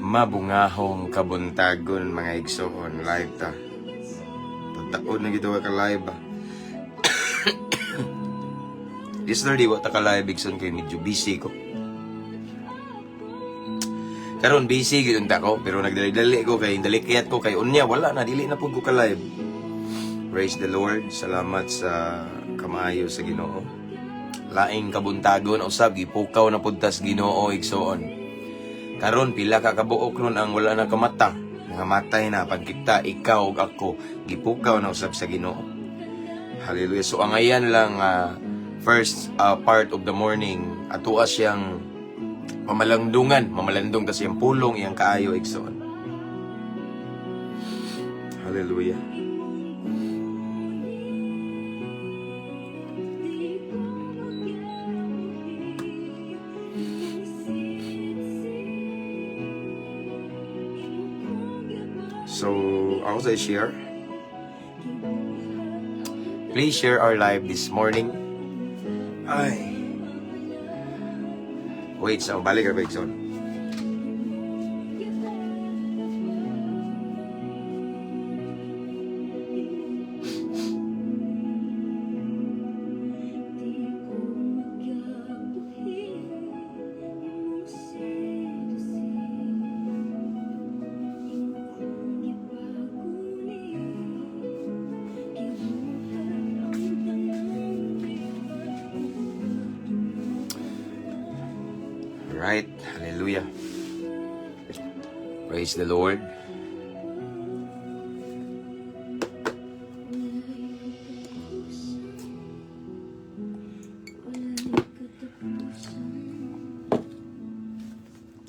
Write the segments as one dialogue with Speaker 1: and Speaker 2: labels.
Speaker 1: Mabungahong kabuntagon, mga igsoon, live ta. Pagtaon na gito ka live ba. Yesterday wa ta ka live, igsoon, kay medyo busy ko. Karon busy gyud unta ko, pero nagdali-dali ko kay dalikyat ko kay unya wala na, dili na pud ko ka live. Praise the Lord. Salamat sa kamaayo sa Ginoo. Laing kabuntagon usab, gipukaw na pud tas Ginoo, igsoon. Karon pila ka kabuok ron ang wala na kamata. Nangamatay na pagkita ikaw ug ako, gipukaw na usab sa Ginoo. Hallelujah. So ang ayan lang first part of the morning, atoa siyang mamalandungan, mamalandong ta siyang pulong iyang kaayo, igsoon. Hallelujah. So, ako sa share. Please share our live this morning. Ay. Wait, so balik ka ba, igsoon? Right. Hallelujah. Praise the Lord.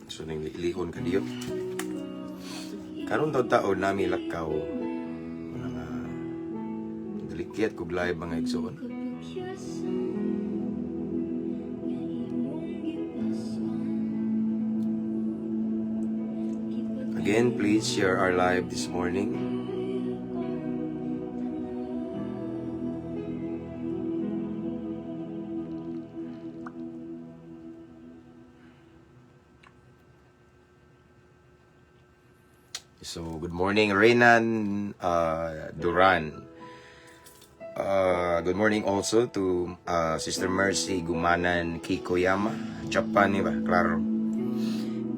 Speaker 1: So, nang lihon ka diyo. Karon taon nami lakaw. Mga dalikyat kog live, mga igsoon. Again, please share our live this morning. So, good morning, Renan Duran. Good morning also to Sister Mercy Gumanan Kikoyama, Japan, ba? Klaro.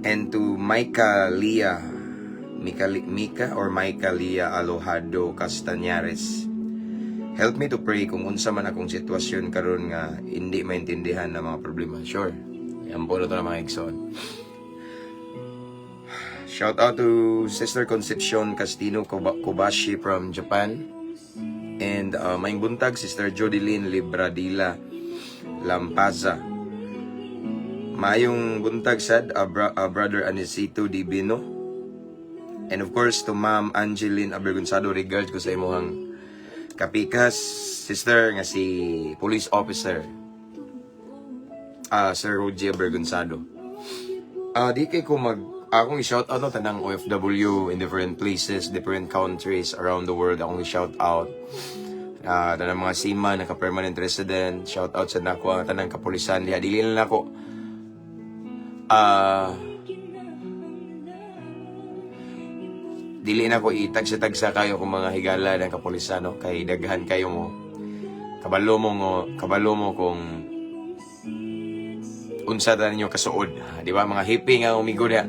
Speaker 1: And to Micah Leah, Mika, Mika or Micah Leah Alojado Castañares. Help me to pray kung unsa man akong sitwasyon karon nga hindi maintindihan na mga problema. Sure. Yan po na ito na, mga igsoon. Shout out to Sister Concepcion Castino Kobashi from Japan. And maayong buntag, Sister Jodeline Libradila Lampaza. Maayong buntag sad, Brother Anicito Divino. And of course, to Ma'am Angeline Abergonzado, regards ko sa imuhang kapikas, sister, nga si police officer, Sir Roger Abergonzado. Di kay ko mag akong i-shout out no tanang OFW in different places, different countries around the world akong i-shout out. Tanang mga seaman, naka-permanent resident, shout out sa nako ang tanang kapulisan diha. Dili na nako dili na ko itagsa-tagsa kayo kung mga higala ng kapulisan, no, kay daghan kayo mo kabalo mo kung unsa ta ninyo kasuod, di ba, mga hippie nga umigo diha,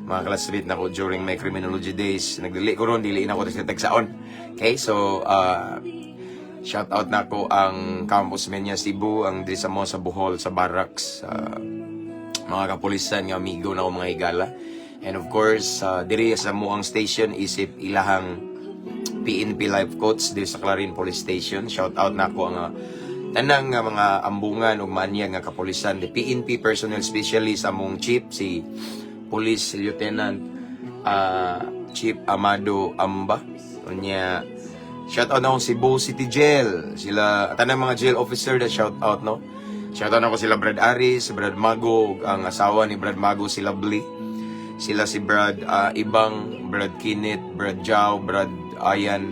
Speaker 1: mga classmate nako during my criminology days. Nagdili ko ron, dili na ko tagsa-tagsaon. Okay, so shout out nako ang Campus Menya Cebu, ang diri sa mo sa Bohol, sa barracks, mga kapulisan nga amigo na ko, mga higala. And of course, diri sa muang station isip ilahang PNP Life Coach diri sa Clarin Police Station. Shout out nako ang tanang nga mga ambungan ug maanyag nga kapulisan, the PNP personnel specialist, among chief si Police Lieutenant Chief Amado Amba. Unya shout out na akong Cebu City Jail. Sila tanang mga jail officer da, shout out, no. Shout out nako sila Brad Aris, Brad Mago, ug ang asawa ni Brad Mago, si Lovely. Sila si Brad Ibang, Brad Kinit, Brad Jao, Brad Ayan.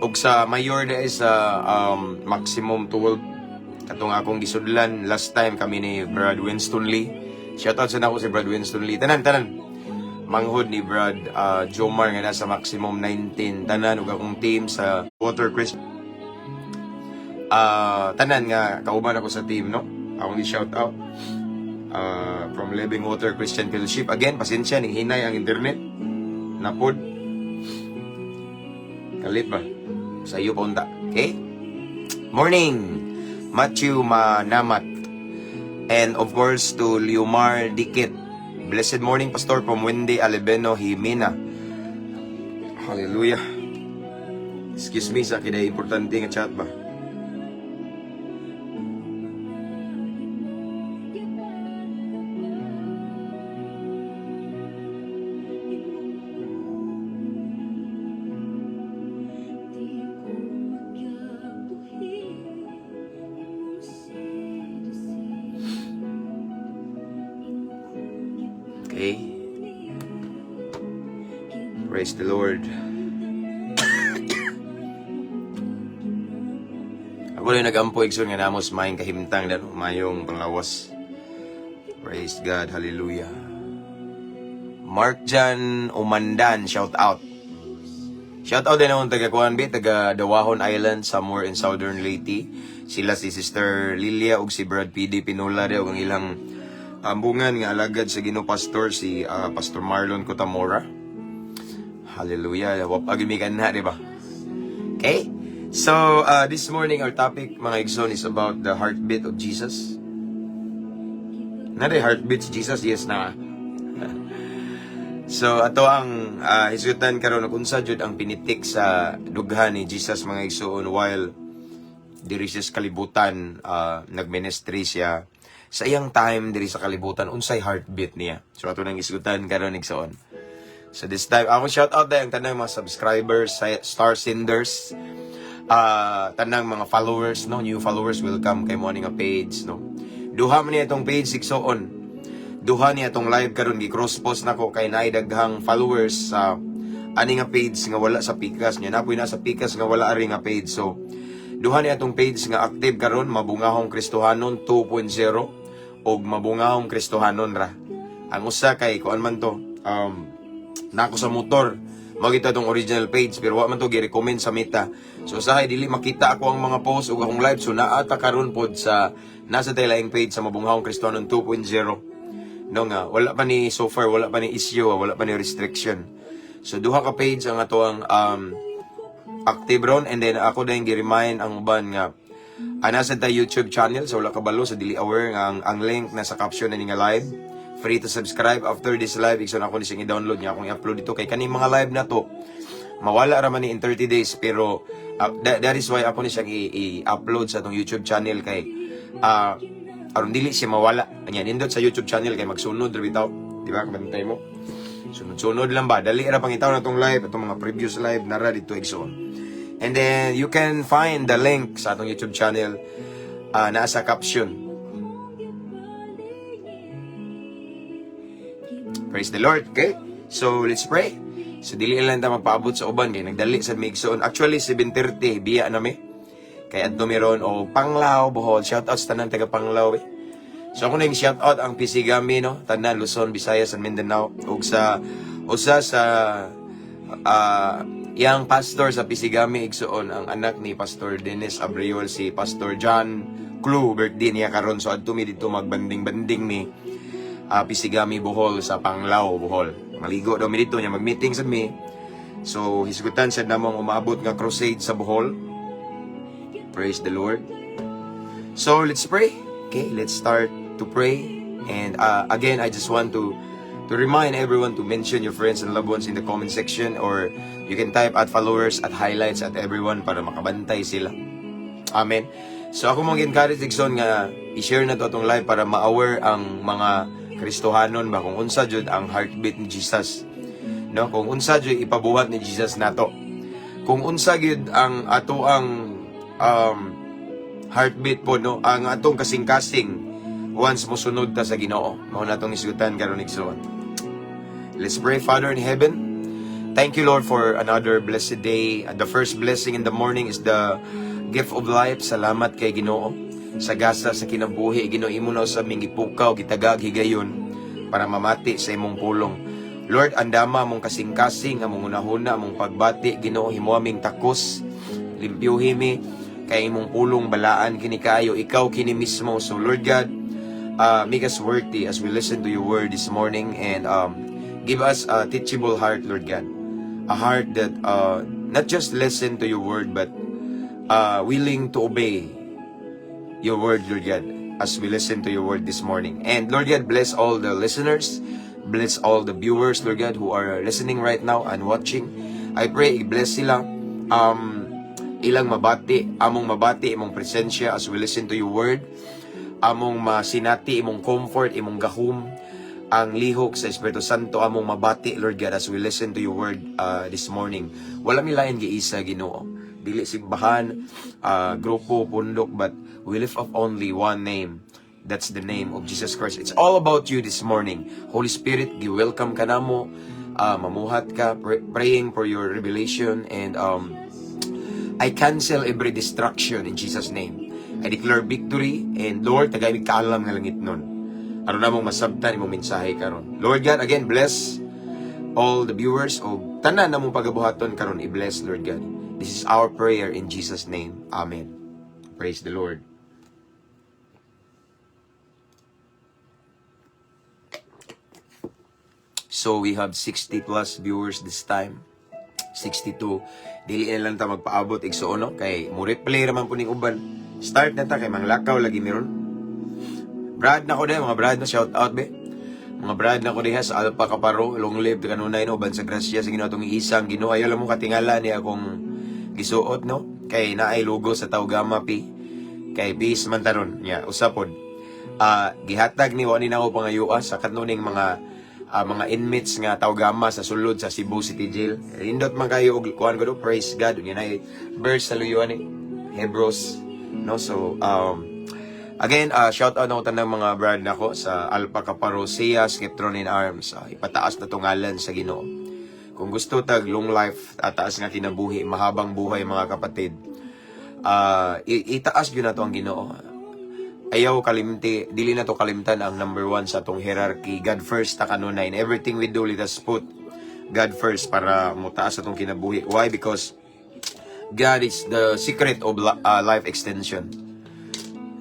Speaker 1: Ug sa mayor da is sa maximum 12 katong akong gisudlan last time kami ni Brad Winston Lee. Shout out sa nako si Brad Winston Lee. Tanan, tanan. Manghod ni Brad Jomar nga nasa Maximum 19. Tanan ug akong team sa Water Chris. Tanan nga kauban ako sa team, no? Akong i-shout out. From Living Water Christian Fellowship. Again, pasensya ning hinay ang internet. Napod. Kalit ba? Sa iyo pa unta. Okay? Morning, Matthew Manamat. And of course to Liomar Dikit. Blessed morning, Pastor, from Wendy Alebeno Jimena. Hallelujah. Excuse me sa kina importante nga chat ba? Okay. Praise the Lord. Ako rin nagampo, igsoon, nga namos maayong kahimtang dan mayong panglawas. Praise God. Hallelujah. Mark Jan Umandan, shout out. Shout out din akong taga kuan bi, taga Dawahon Island, somewhere in Southern Leyte. Sila si Sister Lilia ug si Brad PD Pinula ug ang ilang ambungan nga alagad sa Ginoo, pastor si Pastor Marlon Cotamora. Hallelujah. Wap agi mi kanha, di ba? Okay? So, this morning our topic, mga igsoon, is about the heartbeat of Jesus. Naa heartbeat si Jesus? Yes na. So ato ang hisgutan karon kung unsa jud ang pinitik sa dughan ni Jesus, mga igsoon, while diri siya sa kalibutan, nagministry siya sa iyang time diri sa kalibutan, unsay heartbeat niya. So ato nang hisgutan karon, igsoon. So this time, ako shout out dahil ang tanang mga subscribers, star senders, tanang mga followers, no, new followers, welcome kay mo nga page, no. Duha man niya itong page, igsoon. Duha niya itong live karon, gi cross post nako kay naay daghang followers sa ani nga page nga wala sa pikas niya. Napoy na sa pikas nga wala ari nga page. So duha niya itong page nga active karon, Mabungahong Kristohanon 2.0 og Mabungahong Kristohanon ra. Ang usa kay kuan man to, nako sa motor. Mao gito atong original page pero wa man to gi-recommend sa Meta. So usahay dili makita ako ang mga post ug akong live, so naa ta karon pod sa nasa tay laing page sa Mabunghawong Kristohanon 2.0. No nga wala pa ni, so far wala pa ni issue, wala pa ni restriction. So duha ka page ang ato ang active ron, and then ako din gi-remind ang uban nga ana sa ta YouTube channel, sa wala kabalo, sa dili aware nga ang link nasa caption na ni nga live. Free to subscribe after this live. Igsoon, ako ni siyang i-download niya akong i-upload dito kay kaning mga live na to mawala ra man ni in 30 days, pero that is why ako ni siyang i-upload sa atong YouTube channel kay aron dili siya mawala. Anya nindot sa YouTube channel kay magsunod ra bitaw, di ba? Kabantay mo, sunod-sunod lang ba, dali ra pangitaw na tong live, atong mga previous live nara dito, igsoon. And then you can find the link sa atong YouTube channel, naa sa caption. Praise the Lord. Okay? So, let's pray. So, dili lang ta magpaabot sa uban kay nagdali sa mi, igsoon. Actually, 7:30 biya na mi. Kay adto mi ron o Panglao, Bohol. Shout out sa tanan taga Panglao eh. So ako nang shout out ang Pisigami, no, tanan Luzon, Visayas and Mindanao ug sa usa sa iyang pastor sa Pisigami, igsoon, ang anak ni Pastor Dennis Abriol, si Pastor John Clue, birthday niya karon, so adto mi dito, magbanding-banding mi Pisigami Bohol sa Panglao, Bohol. Maligo daw mi dito niya, mag-meeting sad mi. So hisgutan sad namong umaabot nga crusade sa Bohol. Praise the Lord. So let's pray. Okay, let's start to pray. And again, I just want to remind everyone to mention your friends and loved ones in the comment section, or you can type @followers, @highlights, @everyone para makabantay sila. Amen. So ako mong encourage, igsoon, nga i-share na to atong live para ma-aware ang mga Kristohanon ba kung unsa jud ang heartbeat ni Jesus. No, kung unsa jud ipabuhat ni Jesus nato. Kung unsa gyud ang ato ang heartbeat po, no, ang atong kasing-kasing once mosunod ta sa Ginoo. Mao na atong isgutan karon, igsoon. Let's pray. Father in heaven, thank you, Lord, for another blessed day. The first blessing in the morning is the gift of life. Salamat kay Ginoo sa gasa sa kinabuhi. Ginoo, imo na sa aming gipukaw, gitagag higayon. Para mamati sa imong pulong. Lord, andama among kasing-kasing, among hunahuna, among pagbati, Ginoo, himo aming takos, limpyuhi mi, kay imong pulong balaan kini kaayo, ikaw kini mismo. So Lord God, make us worthy as we listen to your word this morning and give us a teachable heart, Lord God. A heart that not just listen to your word, but willing to obey your word, Lord God, as we listen to your word this morning. And Lord God, bless all the listeners, bless all the viewers, Lord God, who are listening right now and watching. I pray, bless sila. Ilang mabati, among mabati imong presensya as we listen to your word. Among masinati imong comfort, imong gahum, ang lihok sa Espiritu Santo among mabati, Lord God, as we listen to your word this morning. Wala mi lain giisa, Ginoo. Dili simbahan, grupo, pundok, but we lift up only one name. That's the name of Jesus Christ. It's all about you this morning. Holy Spirit, gi-welcome ka namo. Mamuhat ka, praying for your revelation and I cancel every distraction in Jesus' name. I declare victory and Lord, tagay mig kaalam nga langitnon. Aron namong masabtan imong mensahe karon. Lord God, again bless all the viewers o tanan namong pagabuhaton karon, i-bless, Lord God. This is our prayer in Jesus' name. Amen. Praise the Lord. So we have 60 plus viewers this time. 62. Dili na lang ta magpaabot, igsuon, no? Kay mo replay raman po ning uban. Start na ta kay manglakaw lagi meron. Brad na ko diha, mga brad na, shout out be. Mga brad na ko diha sa Alpha Kaparo, long live kanunay, no, uban sa grasya sa Ginoo atong isang Ginoo. Ayo lang mo katingala ni akong gisuot, no, kay naay logo sa Tau Gamma Pi. Kay peace man taron nya usapod. Ah, gihatag ni wa ni nako pangayua sa kanuning mga inmates nga Tau Gamma sa sulod sa Cebu City Jail. Indot man kayo og kuan ko do, praise God. Unya nay verse sa luyo ni Hebrews, no. So again, shout out na ko tanang mga brad nako sa Alpha Kaparo Sia Skeptron in Arms. Ipataas na tungalan sa Ginoo. Kung gusto tag long life, ataas nga kinabuhi, mahabang buhay, mga kapatid. Itaas gyud nato ang Ginoo. Ayaw kalimti, dili na to kalimtan ang number one sa atong hierarchy. God first ta kanunay. In everything we do, let us put God first para mutaas atong kinabuhi. Why? Because God is the secret of life extension.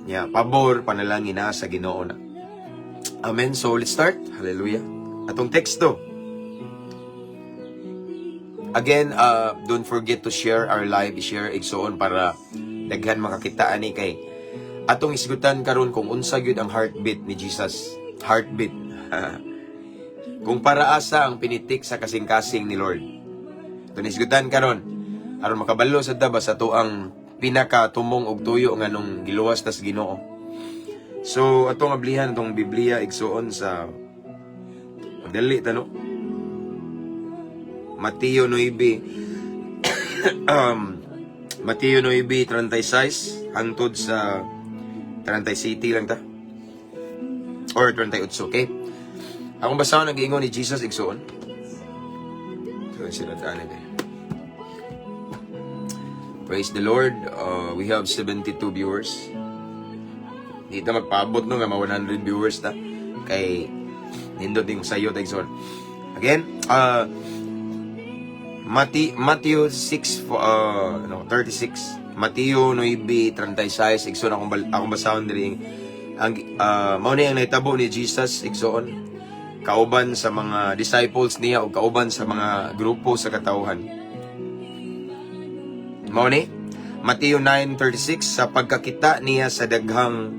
Speaker 1: Yeah, pabor panalangin na sa Ginoo na. Amen. So let's start. Hallelujah. Atong teksto. Again, don't forget to share our live, i-share, igsuon, para daghan makakita ani kay atong isgutan karon kung unsa gyud ang heartbeat ni Jesus. Heartbeat. Kung para asa ang pinitik sa kasing-kasing ni Lord. Atong isgutan karon aron makabalo sa ta ba sa ang pinakatumong og tuyo nga nung giluwas tas Ginoo. So atong ablihan atong Biblia, igsuon, sa dali ta, no? Mateo 9, Mateo 9:36 hangtod sa 37 lang ta or 38, okay? Akong basahon ang giingon ni Jesus, igsuon. So sila taan eh. Praise the Lord. We have 72 viewers. Di ta magpaabot, no, nga ma 100 viewers ta kay nindot ning sayo ta, igsuon. Again, Matthew 6, no, 36. Mateo 9:36, igsoon, akong basahon diri ang mao ni ang nahitabo ni Jesus, igsoon, kauban sa mga disciples niya o kauban sa mga grupo sa katawhan. Mao ni Mateo 9:36: sa pagkakita niya sa daghang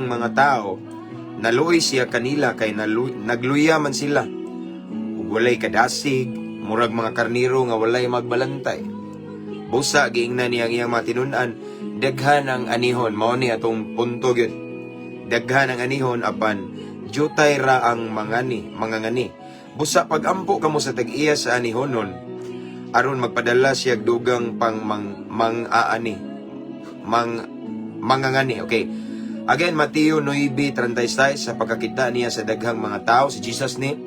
Speaker 1: mga tao, naluoy siya kanila kay nagluya man sila ug walay kadasig, murag mga karniro nga walay magbalantay. Busa giingnan niya ang iyang mga tinun-an, "Daghan ang anihon." Mao ni atong punto gyud. "Daghan ang anihon apan jutay ra ang mangangani. Busa pagampo kamo sa tag-iya sa anihonon aron magpadala siya dugang pang mang, mang-aani mang mangangani." Okay. Again, Mateo 9:36: sa pagkakita niya sa daghang mga tao, si Jesus ni,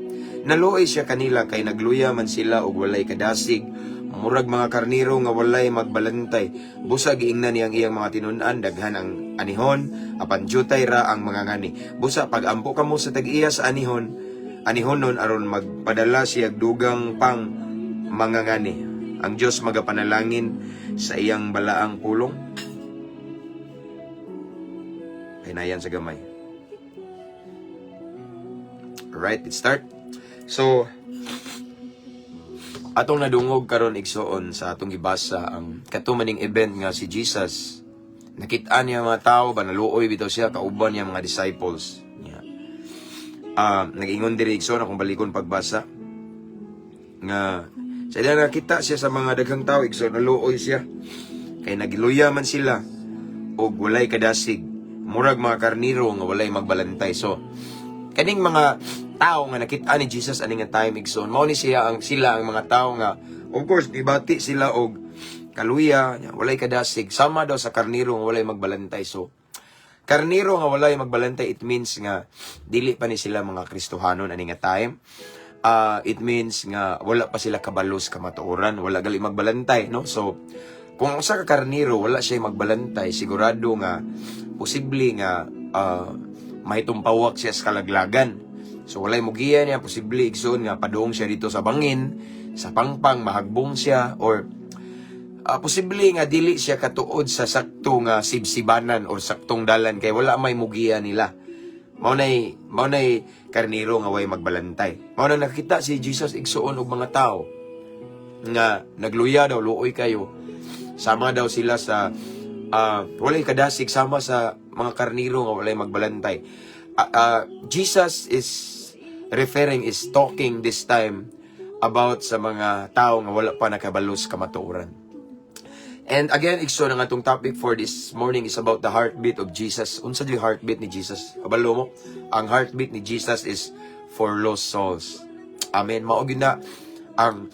Speaker 1: naluoy siya kanila kay nagluya man sila og walay kadasig, Murag mga karniro nga walay magbalantay. Busa giingnan niyang iyang mga tinun-an, daghan ang anihon, apan jutay ra ang mga ngani. Busa pag-ampo kamo sa tag-iya sa anihon, anihonon aron magpadala siya dugang pang mga ngani. Ang Dios magapanalangin sa iyang balaang pulong. Hinayan sa gamay. Alright, let's start. So, atong nadungog karon, igsoon, sa atong gibasa ang katumaning event nga si Jesus nakita niya mga tao ba, naluoy bitaw siya kauban niya mga disciples niya. Nag-ingon diri, igsoon, akong balikon pagbasa nga sa ila nakita siya sa mga daghang tao, igsoon, naluoy siya kay nagiluya man sila og walay kadasig, murag mga karniro nga walay magbalantay. So kaning mga tao nga nakita ni Jesus ani nga time, igsoon, mao ni siya ang sila ang mga tao nga of course gibati sila og kaluya, walay kadasig, sama daw sa karniro nga walay magbalantay. So karniro nga walay magbalantay, it means nga dili pa ni sila mga Kristohanon ani nga time. It means nga wala pa sila kabalos kamatuoran, wala gali magbalantay, no? So kung usa ka karniro wala siya magbalantay, sigurado nga posible nga mahitumpawak siya sa kalaglagan. So walay mugiya niya, posible, igsoon, nga padung siya dito sa bangin, sa pangpang, mahagbong siya or posible nga dili siya katuod sa sakto nga sibsibanan or saktong dalan kay wala may mugiya nila. Mao nay karniro nga way magbalantay. Mao na nakita si Jesus, igsoon, og mga tao nga nagluya daw, luoy kayo. Sama daw sila sa walay kadasig, sama sa mga karniro nga walay magbalantay. Jesus is referring, is talking this time about sa mga tao nga wala pa nakabalos kamatuoran. And again, igsoon, ang atong topic for this morning is about the heartbeat of Jesus. Unsa yung heartbeat ni Jesus? Kabalo mo? Ang heartbeat ni Jesus is for lost souls. Amen. Mao gyud na ang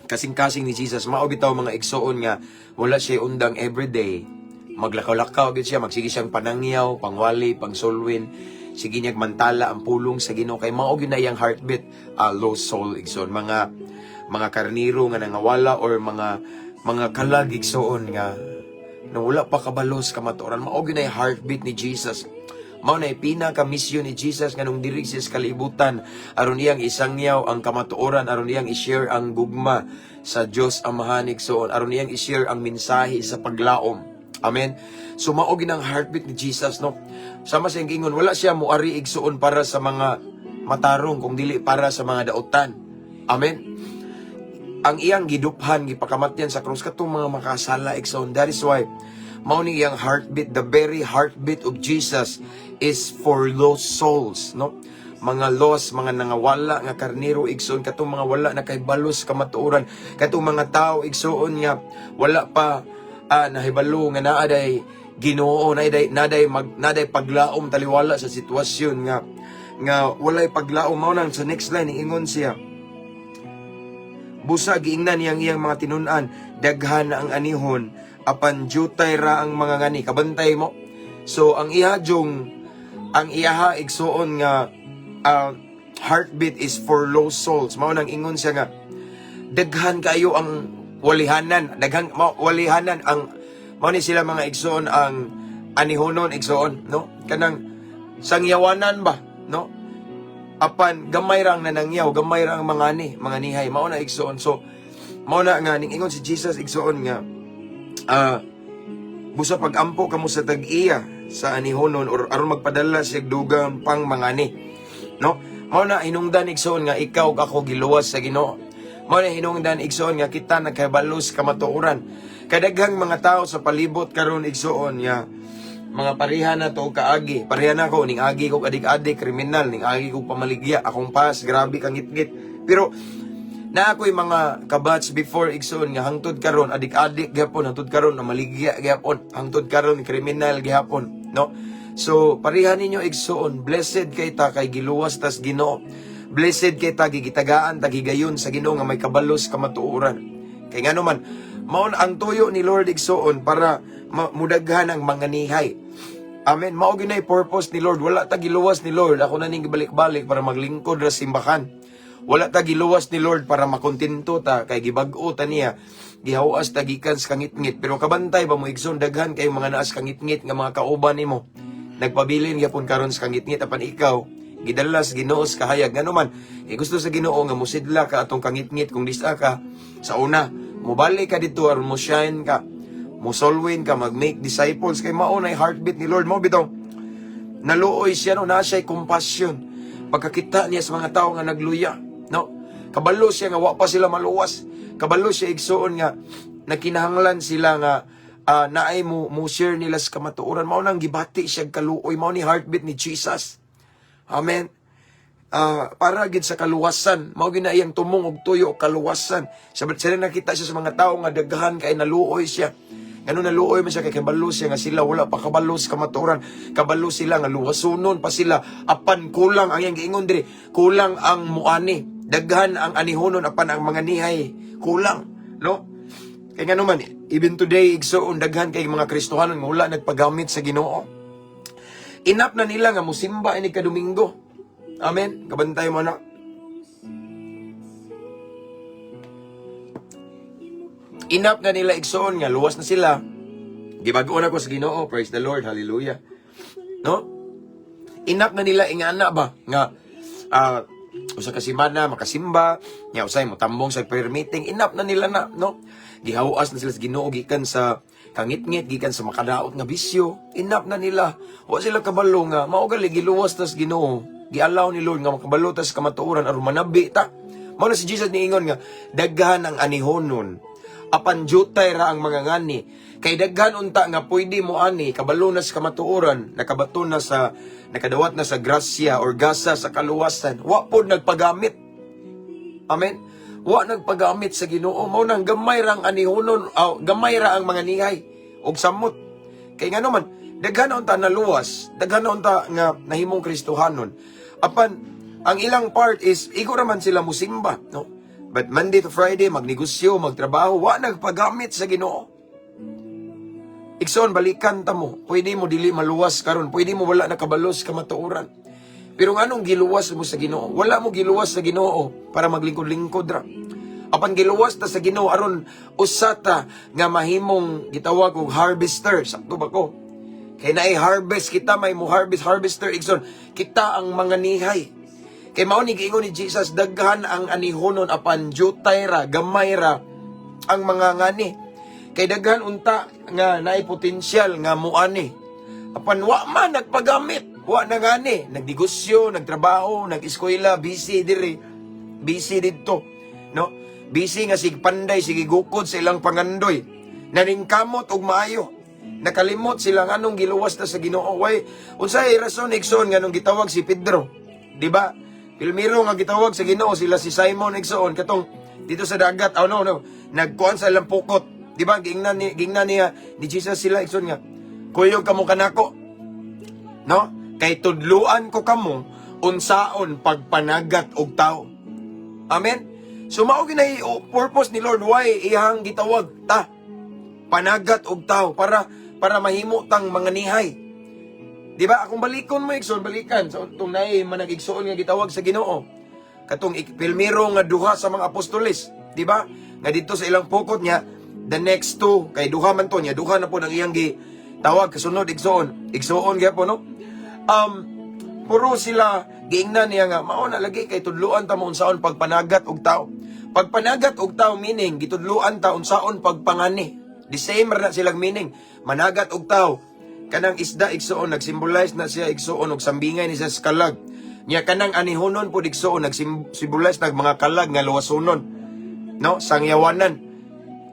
Speaker 1: kasing-kasing ni Jesus. Mao bitaw, mga igsoon, nga wala siya undang everyday. Maglakaw-lakaw gyud siya, magsige siyang panangyaw, pangwali, pangsulwin. Sige niyag mantala ang pulong sa Ginoo kay mao gyud na iyang heartbeat, lost soul, igsoon, mga karniro nga nangawala or mga kalag, igsoon, nga na wala pa kabalos kamatuoran. Mao gyud na yung heartbeat ni Jesus. Mao na pinaka misyon ni Jesus nganong diri siya sa kalibutan, aron iyang isangyaw ang kamatuoran, aron iyang i-share ang gugma sa Dios Amahan, igsoon, aron iyang i-share ang mensahe sa paglaom. Amen. So mao gyud ang heartbeat ni Jesus, no? Sama sa iyang giingon, wala siya muari, igsoon, para sa mga matarong kung dili para sa mga dautan. Amen. Ang iyang giduphan, gipakamatyan sa krus, katong mga makasala, igsoon. That is why mao ni iyang heartbeat, the very heartbeat of Jesus is for lost souls, no? Mga lost, mga nangawala nga karniro, igsoon, katong mga wala na kay balos kamatuoran, katong mga tao, igsoon, nga wala pa nahibalo nga naa day Ginoo, naday paglaom taliwala sa sitwasyon nga walay paglaom. Mao nang sa next line ingon siya, "Busa giingnan niyang iyang mga tinun-an, daghan ang anihon, apan jutay ra ang mga ngani." Kabantay mo? So ang iha jong ang iyaha, igsuon, nga heartbeat is for lost souls. Mao nang ingon siya nga daghan kayo ang walihanan, daghan mao walihanan ang mao ni sila, mga igsuon, ang anihonon, igsuon, no? Kanang sangyawanan ba, no? Apan gamay ra ang nanangyaw, gamay ra ang mga ani, mga nihay. Mao na, igsuon. So mao na nga ning ingon si Jesus, igsuon, nga busa pag-ampo kamo sa tag-iya sa anihonon or aron magpadala siya dugang pang mangani, no? Mao na hinungdan, igsuon, nga ikaw ug ako giluwas sa Ginoo. Mao na hinungdan, igsuon, nga kita nagkabalos kamatuoran. Kadaghang mga tao sa palibot karon, igsuon, nga mga pareha na to kaagi. Pareha na ko, ning agi ko adik-adik, kriminal, ning agi ko pamaligya, akong pas, grabe kang ngitngit. Pero na ako'y mga kabatch before, igsoon, nga hangtod karon adik-adik gyapon, hangtod karon na maligya gyapon, hangtod karon kriminal gyapon, no? So pareha ninyo, igsoon, blessed kay ta kay giluwas tas Ginoo. Blessed kay ta gigitagaan tagigayon sa Ginoo nga may kabalos kamatuoran. Kay ngano man, mao na ang tuyo ni Lord, igsoon, para mudaghan ang mga nihay. Amen. Mao gyud purpose ni Lord. Wala ta giluwas ni Lord. Ako na ning gibalik-balik para maglingkod ra simbahan. Wala ta giluwas ni Lord para makontento ta kay gibag-o ta niya. Gihawas ta gikan sa kangitngit, pero kabantay ba mo, igsoon, daghan kay mga naas kangitngit nga mga kauban nimo. Nagpabilin gyapon karon sa kangitngit, apan ikaw gidala sa Ginoo sa kahayag. Ngano man eh, gusto sa Ginoo nga musidla ka atong kangitngit kung disa ka sa una, mobalik ka dito aron mo shine ka, musolwin ka, mag-make disciples, kay mao na heartbeat ni Lord mo bitaw. Naluoy siya, no, naa siya compassion pagkakita niya sa mga tao nga nagluya, no? Kabalo siya nga wa pa sila maluwas. Kabalo siya, igsuon, nga nakinahanglan sila nga naay mo share nila sa kamatuoran. Mao nang gibati siya kaluoy. Mao ni heartbeat ni Jesus. Amen. Para gid sa kaluwasan, mao gyud na iyang tumong og tuyo, kaluwasan. Sa sila nakita siya sa mga tao nga daghan kay naluoy siya. Ngano naluoy man siya? Kay kabalo siya nga sila wala pa kabalo sa kamatuoran. Kabalo sila nga luwasunon pa sila, apan kulang ang iyang giingon diri, kulang ang muani. Daghan ang anihonon, apan ang mga nihay kulang, no? Kay ngano man, even today, igsuon, daghan kay mga Kristohanon nga wala nagpagamit sa Ginoo. Enough na nila nga musimba ini ka Domingo. Amen. Kabantay mo na. Enough na nila, igsoon, nga luwas na sila. Gibag-o na ko sa Ginoo. Praise the Lord. Hallelujah. No? Enough na nila ingana ba nga usa ka semana makasimba nya usay mo tambong sa prayer meeting. Enough na nila na, no? Gihawas na sila sa Ginoo gikan sa kangitngit, gikan sa makadaot nga bisyo. Enough na nila. Wa sila kabalo nga mao gali giluwas ta sa Ginoo, gialaw ni Lord nga makabalo ta sa kamatuoran aron manabi ta. Mao na si Jesus niingon nga daghan ang anihonon, apan jutay ra ang mga ngani. Kay daghan unta nga pwede mo ani, kabalo na sa kamatuoran, nakabato na sa, nakadawat na sa grasya or gasa sa kaluwasan, wa pod nagpagamit. Amen. Wa nagpagamit sa Ginoo. Mao nang gamay ra ang anihonon, aw, gamay ra ang mga nihay og samot. Kay ngano man, daghan unta naluwas, daghan unta nga nahimong Kristohanon. Apan ang ilang part is igo ra man sila musimba, no? But Monday to Friday magnegosyo, magtrabaho, wa nagpagamit sa Ginoo. Igsoon, balikan ta mo. Pwede mo dili maluwas karon, pwede mo wala nakabalos kamatuoran. Pero nganong giluwas mo sa Ginoo? Wala mo giluwas sa Ginoo para maglingkod-lingkod ra. Apan giluwas ta sa Ginoo aron usa ta nga mahimong gitawag og harvester. Sakto ba ko? Kay naay harvest kita, may mo harvest, harvester, igsoon. Kita ang mga nihay. Kay mao ni giingon ni Jesus, daghan ang anihonon, apan jutay ra, gamay ra ang mga ngani. Kay daghan unta nga naay potensyal nga muani. Apan wa man nagpagamit, wa na ngani, nagnegosyo, nagtrabaho, nag-eskwela, busy diri, busy didto. No? Busy nga sig panday, sige gukod sa ilang pangandoy. Naningkamot og maayo. Nakalimot sila nganong giluwas ta sa Ginoo. Way, unsay rason, igsoon, nganong gitawag si Pedro? Di ba? Pilmiro nga gitawag sa Ginoo sila si Simon, igsoon, katong dito sa dagat. Oh no. Nagkuan sa ilang pukot. Di ba? Giingnan niya ni Jesus sila, igsoon, nga kuyog kamo kanako. No? Kay tudluan ko kamo unsaon pagpanagat og tao. Amen. So mao ginay purpose ni Lord why iyang gitawag ta panagat og tao, para mahimo tang mga nihay. Di ba? Akong balikon mo, igsoon, balikan sa untong naay manag igsoon nga gitawag sa Ginoo. Katong pilmiro nga duha sa mga apostoles, di ba? Nga dito sa ilang pukot niya, the next two, kay duha man to niya, duha na po ang iyang gitawag kasunod, igsoon. Igsoon gyapon, no? Puro sila giingnan niya nga mao na lagi kay tudluan ta mo unsaon pagpanagat og tao. Pagpanagat og tao meaning gitudluan ta unsaon pagpangani. The same ra na silang meaning. Managat og tao. Kanang isda, igsuon, nagsimbolize na siya, igsuon, og sambingay ni siya sa kalag. Nya kanang anihonon pod, igsuon, nagsimbolize nag mga kalag nga luwasunon. No, sangyawanan.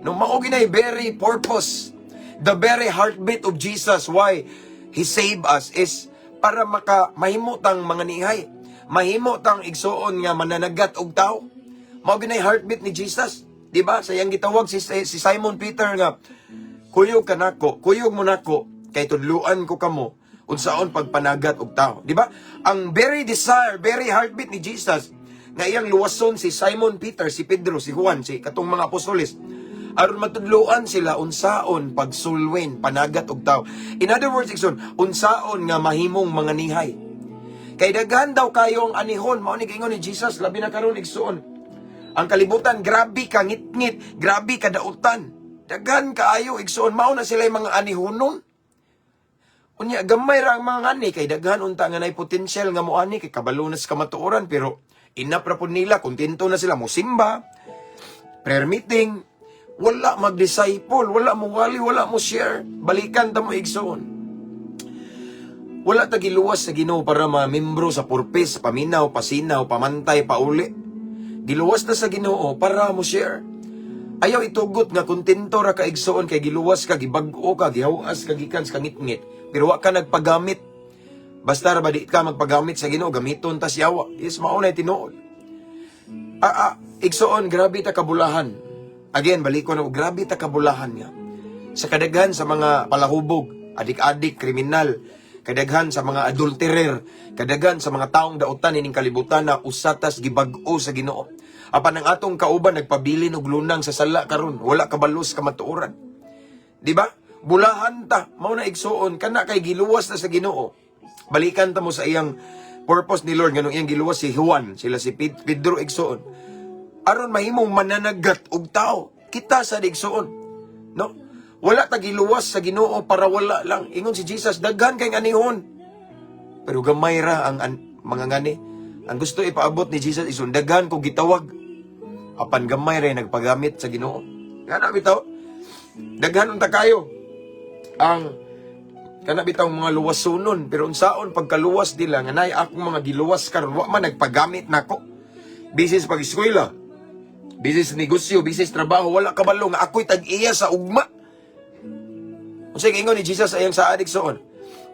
Speaker 1: No, mao ginay very purpose. The very heartbeat of Jesus why he saved us is para maka mahimo tang mga nihay. Mahimo tang, igsuon, nga mananagat og tao. Mao ginay heartbeat ni Jesus. Di ba? Sa iyang gitawag si Simon Peter nga kuyog kanako, kuyog mo nako kay tudluan ko kamo unsaon pagpanagat og tao. Di ba? Ang very desire, very heartbeat ni Jesus nga iyang luwason si Simon Peter, si Pedro, si Juan, si katong mga apostoles aron matudloan sila unsaon pagsulwin, panagat og tao. In other words, igsoon, unsaon nga mahimong mga nihay. Kay daghan daw kayo ang anihon, mao ni giingon ni Jesus, labi na karon, igsuon. Ang kalibutan grabe ka ngitngit, grabe ka dautan. Daghan kaayo, igsuon, mao na sila yung mga anihonon. Unya gamay ra ang mga ani kay daghan unta nga nay potensyal nga moani kay kabalo na sa kamatuoran, pero enough ra pud nila, kontento na sila mosimba, prayer meeting, wala mag-disciple, wala mo wali, wala mo share. Balikan ta mo, igsoon. Wala ta giluwas sa Ginoo para ma-membro sa purpose, paminaw, pasinaw, pamantay, pauli. Giluwas ta sa Ginoo para mo share. Ayaw itugot nga kontento ra ka, igsoon, kay giluwas ka, gibag-o ka, gihawas ka gikan sa kangitngit, pero wa ka nagpagamit. Basta ra ba di ka magpagamit sa Ginoo, gamiton ta sa yawa. Yes, mao na tinuod. Igsoon, grabe ta kabulahan. Again, balik ko na, grabe ta kabulahan nga. Sa kadaghan sa mga palahubog, adik-adik, kriminal, kadaghan sa mga adulterer, kadaghan sa mga taong dautan ining kalibutan na usatas gibag-o sa Ginoo. Apan ang atong kauban nagpabilin og lunang sa sala karon, wala kabalo sa kamatuoran. Di ba? Bulahan ta, mao na, igsuon, kana kay giluwas na sa Ginoo. Balikan ta mo sa iyang purpose ni Lord nganong iyang giluwas si Juan, sila si Pedro, igsuon. Aron mahimong mananagat og tao. Kita sa igsuon. No? Wala ta giluwas sa Ginoo para wala lang. Ingon si Jesus, daghan kay anihon. Pero gamay ra ang mga ngani. Ang gusto ipaabot ni Jesus is daghan kog gitawag. Apan gamay ra nagpagamit sa Ginoo. Ngana bitaw. Daghan unta kayo ang kana bitaw mga luwasunon, pero unsaon pagkaluwas nila nga nay akong mga giluwas karon, wa man nagpagamit nako. Busy sa pag-eskwela, busy sa negosyo, busy sa trabaho, wala kabalo nga ako'y tag-iya sa ugma. Unsay giingon ni Jesus sa iyang saad, igsoon?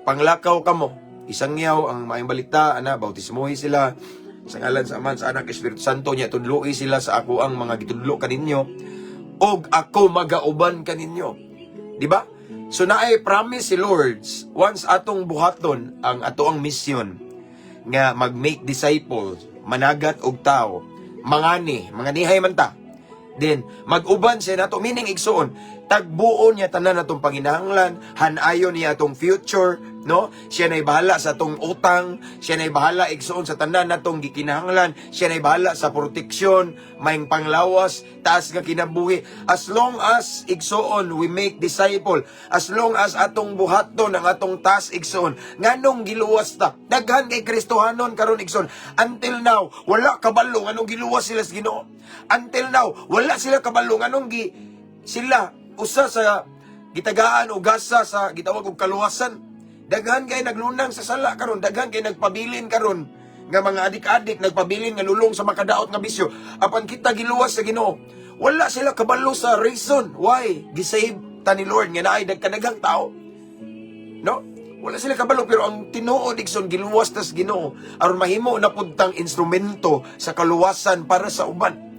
Speaker 1: Panglakaw kamo, isangyaw ang maayong balita ana, bautismohi sila sa ngalan sa Ama, sa Anak, Espiritu Santo, nya tudloi sila sa ako ang mga gitudlo kaninyo, og ako magauban kaninyo. Di ba? So naay promise si Lords, once atong buhaton ang ato ang mission nga mag-make disciples, managat og tao, mangani, manganihay man ta. Then mag-uban siya nato, meaning, igsuon, tagbuon niya tanan atong panginahanglan, hanayon niya atong future, no? Siya na'y bahala sa atong utang, siya na'y bahala, igsuon, sa tanan natong gikinahanglan, siya na'y bahala sa proteksyon, may panglawas, taas nga kinabuhi. As long as, igsuon, we make disciple, as long as atong buhaton ang atong task, igsuon, nganong giluwas ta. Daghan kay Kristohanon karon, igsuon. Until now, wala kabalo nganong giluwas sila sa Ginoo. Until now, wala sila kabalo nganong gi sila usa sa gitagaan o gasa sa gitawag og kaluwasan. Daghan kay naglunang sa sala karon, daghan kay nagpabilin karon nga mga adik-adik, nagpabilin nga nulong sa makadaot nga bisyo. Apan kita giluwas sa Ginoo. Wala sila kabalo sa reason why gisave ta ni Lord nga naay dagkadaghang tao. No? Wala sila kabalo, pero ang tinuod, igsoon, giluwas tas Ginoo aron mahimo na pud tang instrumento sa kaluwasan para sa uban.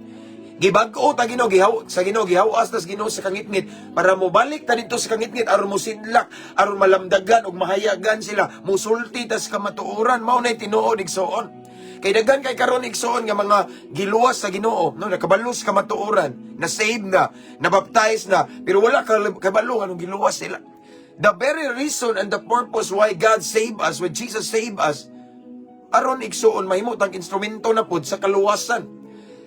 Speaker 1: Gibag-o ta Ginoo, gihaw sa Ginoo, gihawas tas Ginoo sa kangitngit para mobalik ta didto sa kangitngit aron mosidlak, aron malamdagan ug mahayagan sila, musulti tas kamatuoran. Mao nay tinuod, igsoon. Kay daghan kay karon, igsoon, nga mga giluwas sa Ginoo, no, nakabalo sa kamatuoran, na save na, na baptize na, pero wala ka kabalo nganong giluwas sila. The very reason and the purpose why God saved us, when Jesus saved us, aron, igsuon, mahimo tang instrumento na pod sa kaluwasan.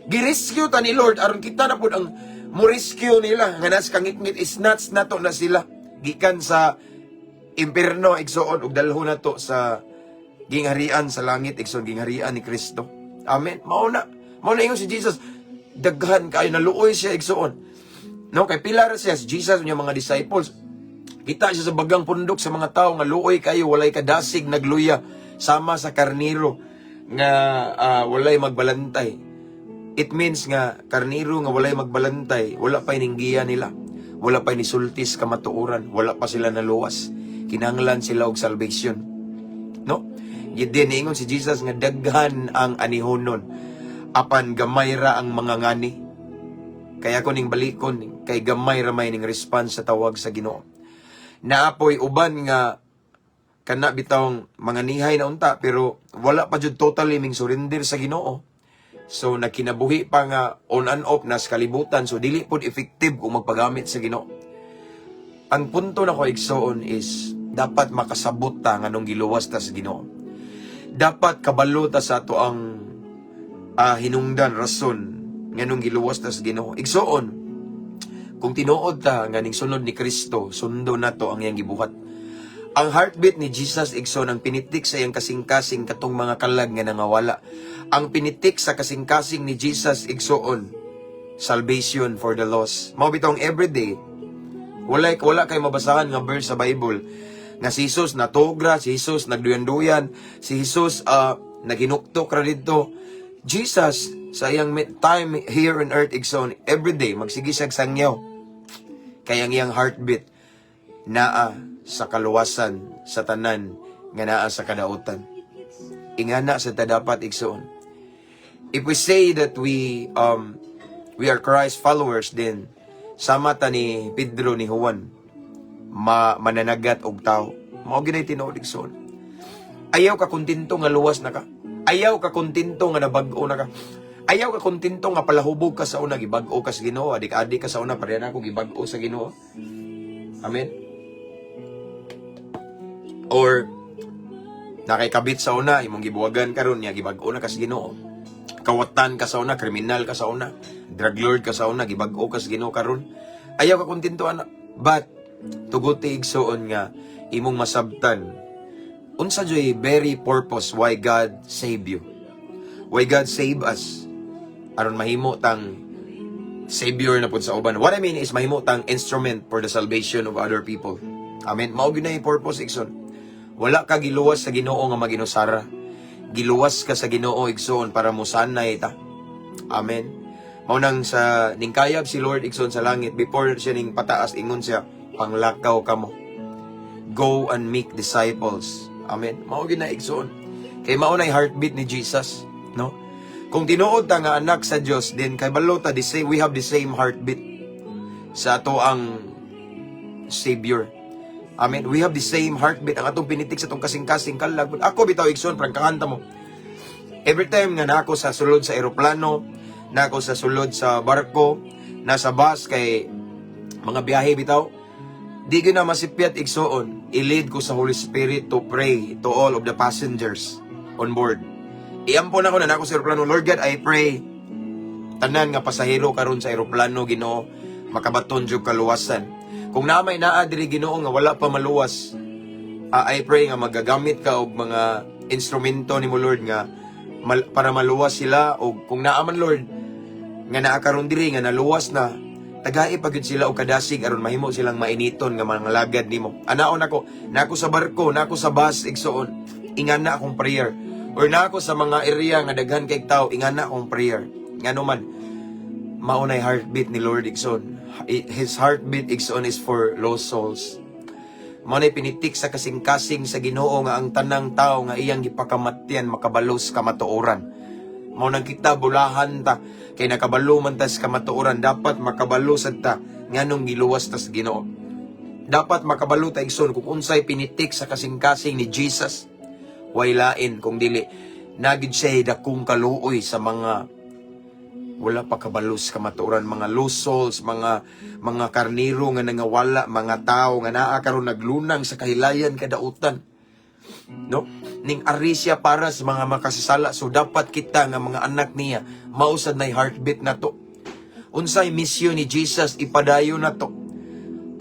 Speaker 1: Girescue ta ni Lord aron kita na pod ang mo rescue nila nga nas kangitngit, snatch nato na sila gikan sa impierno, igsuon, ug dalhon nato sa gingharian sa langit, igsuon, gingharian ni Kristo. Amen. Mao na. Mao na ingon si Jesus. Daghan kayo, naluoy siya, igsuon. No, kay pila ra siya si Jesus niya mga disciples. Kita siya sa bagang pundok sa mga tao nga luoy kayo, walay kadasig, nagluya sama sa karniro nga walay magbalantay. It means nga karniro nga walay magbalantay, wala pa ining giya nila. Wala pa nisulti sa kamatuoran, wala pa sila naluwas. Kinahanglan sila og salvation. No? Gid niingon si Jesus nga daghan ang anihonon apan gamay ra ang mga ngani. Kaya ko ning balikon kay gamay ra may ning response sa tawag sa Ginoo. Naapoy uban nga kana bitawng mga nihay na unta, pero wala pa jud totally ming surrender sa Ginoo. So nakinabuhi pa nga on and off nas kalibutan, so dili pod effective kung magpagamit sa Ginoo. Ang punto nako, igsoon, is dapat makasabot ta nganong giluwas ta sa Ginoo. Dapat kabalo ta sa ato ang hinungdan, rason nganong giluwas ta sa Ginoo. Igsoon, kung tinuod ta nga ning sunod ni Kristo, sundo nato ang iyang gibuhat. Ang heartbeat ni Jesus, igsoon, ang pinitik sa iyang kasing-kasing katong mga kalag nga nangawala. Ang pinitik sa kasing-kasing ni Jesus, igsoon, salvation for the lost. Mao bitong everyday wala kay mabasahan nga verse sa Bible nga si Jesus natogra, si Jesus nagduyan-duyan, si Jesus naghinuktok ra didto. Jesus sa iyang time here on earth, igsoon, everyday magsige siyag sangyaw. Kay ang iyang heartbeat naa sa kaluwasan sa tanan nga naa sa kadautan. Ingana sa ta dapat, igsoon. If we say that we are Christ followers, then sama ta ni Pedro, ni Juan, ma mananagat og tao. Mao ginay tinuod, igsoon. Ayaw ka kontento nga luwas na ka. Ayaw ka kontento nga nabag-o na ka. Ayaw ka kontento nga palahubog ka sa una, gibag-o ka sa Ginoo, adik-adik ka sa una, pareha na ako gibag-o sa Ginoo. Amen. Or nakay kabit sa una, imong gibuwagan karon niya, gibag-o na ka sa Ginoo. Kawatan ka sa una, kriminal ka sa una, drug lord ka sa una, gibag-o ka sa Ginoo karon. Ayaw ka kontento ana. But tuguti, igsoon, nga imong masabtan unsa joy very purpose why God save you. Why God save us. Aron mahimo tang savior na pud sa uban. What I mean is mahimo tang instrument for the salvation of other people. Amen. Mao gyud na yung purpose, igsoon. Wala ka giluwas sa Ginoo nga maginusara. Giluwas ka sa Ginoo, igsoon, para musanay ta. Amen. Mao nang sa ningkayab si Lord, igsoon, sa langit, before siya ning pataas, ingon siya, "Panglakaw kamo. Go and make disciples." Amen. Mao gyud na, igsoon. Kay mao na heartbeat ni Jesus, no? Kung tinuod ta nga anak sa Dios, then kay balo ta the same, we have the same heartbeat sa ato ang Savior. Amen. We have the same heartbeat. Ang atong pinitik sa atong kasing-kasing kalag. Ako bitaw, igsoon, prangkahan ta mo. Every time nga nako sa sulod sa eroplano, nako sa sulod sa barko, nasa bus kay mga biyahe bitaw, di gyud na masipyat, igsoon. I-lead ko sa Holy Spirit to pray to all of the passengers on board. Iampo na ko na nako sa eroplano, "Lord God, I pray tanan nga pasahero karon sa eroplano, Ginoo, makabaton jud kaluwasan. Kung naa may naa diri, Ginoo, nga wala pa maluwas, I pray nga magagamit ka og mga instrumento nimo, Lord, nga para maluwas sila, og kung naa man, Lord, nga naa karon diri nga naluwas na, tagai pa gyud sila og kadasig aron mahimo silang mainiton nga mga lagad nimo." Anaon ako, nako sa barko, nako sa bus, igsoon, ingana akong prayer. Or nako sa mga area nga daghan kay tao, ingana akong prayer. Ngano man, mao nay heartbeat ni Lord, igsoon. His heartbeat, igsoon, is for lost souls. Mao nay pinitik sa kasing-kasing sa Ginoo nga ang tanang tao nga iyang gipakamatyan makabalo sa kamatuoran. Mao nang kita bulahan ta kay nakabalo man ta sa kamatuoran, dapat makabalo sad ta nganong giluwas ta sa Ginoo. Dapat makabalo ta, igsoon, kung unsay pinitik sa kasing-kasing ni Jesus. Way lain kung dili nagid siya dakong kaluoy sa mga wala pa kabalo sa kamatuoran, mga lost souls, mga karniro nga nangawala, mga tao nga naa karon naglunang sa kahilayan, kadautan, no? Ning ari siya para sa mga makasasala, so dapat kita nga mga anak niya, mao sad nay heartbeat nato. Unsay misyon ni Jesus, ipadayon nato.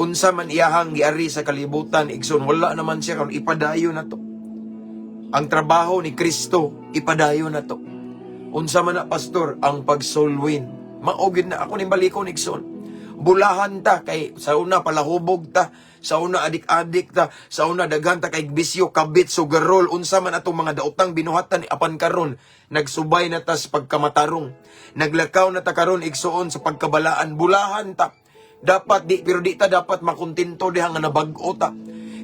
Speaker 1: Unsa man iyahang giari sa kalibutan, igsoon, wala naman siya karon, ipadayon nato. Ang trabaho ni Kristo, ipadayon nato. Unsa man na, pastor? Ang pag-soul win. Mao gyud na ako ning balikon, igsoon. Bulahan ta kay sa una palahubog ta, sa una adik-adik ta, sa una daghan ta kay bisyo, kabit, sugarol, unsa man atong mga daotang binuhatan, apan karon nagsubay na ta sa pagkamatarong. Naglakaw na ta karon, igsoon, sa pagkabalaan, bulahan ta. Dapat di pero di ta dapat makontento diha nga nabag-o ta.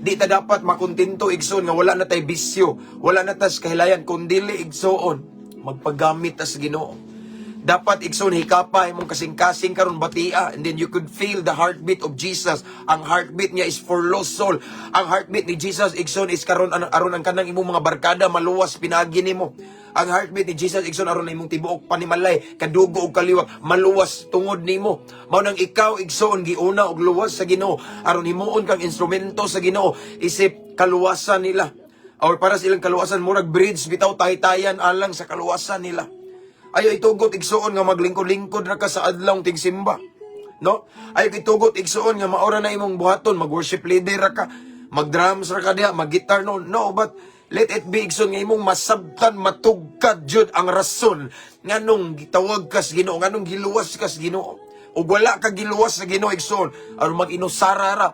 Speaker 1: Di ta dapat makontento, igsoon, nga wala na tay bisyo, wala na tas kahilayan, kundili, igsoon, magpagamit ta sa Ginoo. Dapat, igsoon, hikapa imong kasing-kasing karon, batia, and then you could feel the heartbeat of Jesus. Ang heartbeat niya is for lost soul. Ang heartbeat ni Jesus, igsoon, is karon aron ang kanang imong mga barkada maluwas pinagi nimo. Ang heartbeat ni Jesus, igsoon, aron ang imong tibuok panimalay, kadugo og kaliwat maluwas tungod nimo. Mao nang ikaw, igsoon, giuna og luwas sa Ginoo aron himuon kang instrumento sa Ginoo isip kaluwasan nila. Or para sa ilang kaluwasan, murag bridge bitaw, taytayan alang sa kaluwasan nila. Ayaw itugot, igsuon, nga maglingkod-lingkod ra ka sa adlawng tigsimba. No? Ayaw itugot, igsuon, nga maora na imong buhaton, mag-worship leader ra ka, mag-drums ra ka diha, mag-guitar, no. No, but let it be, igsuon, nga imong masabtan, matugkad jud ang rason nganong gitawag ka sa Ginoo, nganong giluwas ka sa Ginoo. Ug wala ka giluwas sa Ginoo, igsuon, aron mag-inusara ra.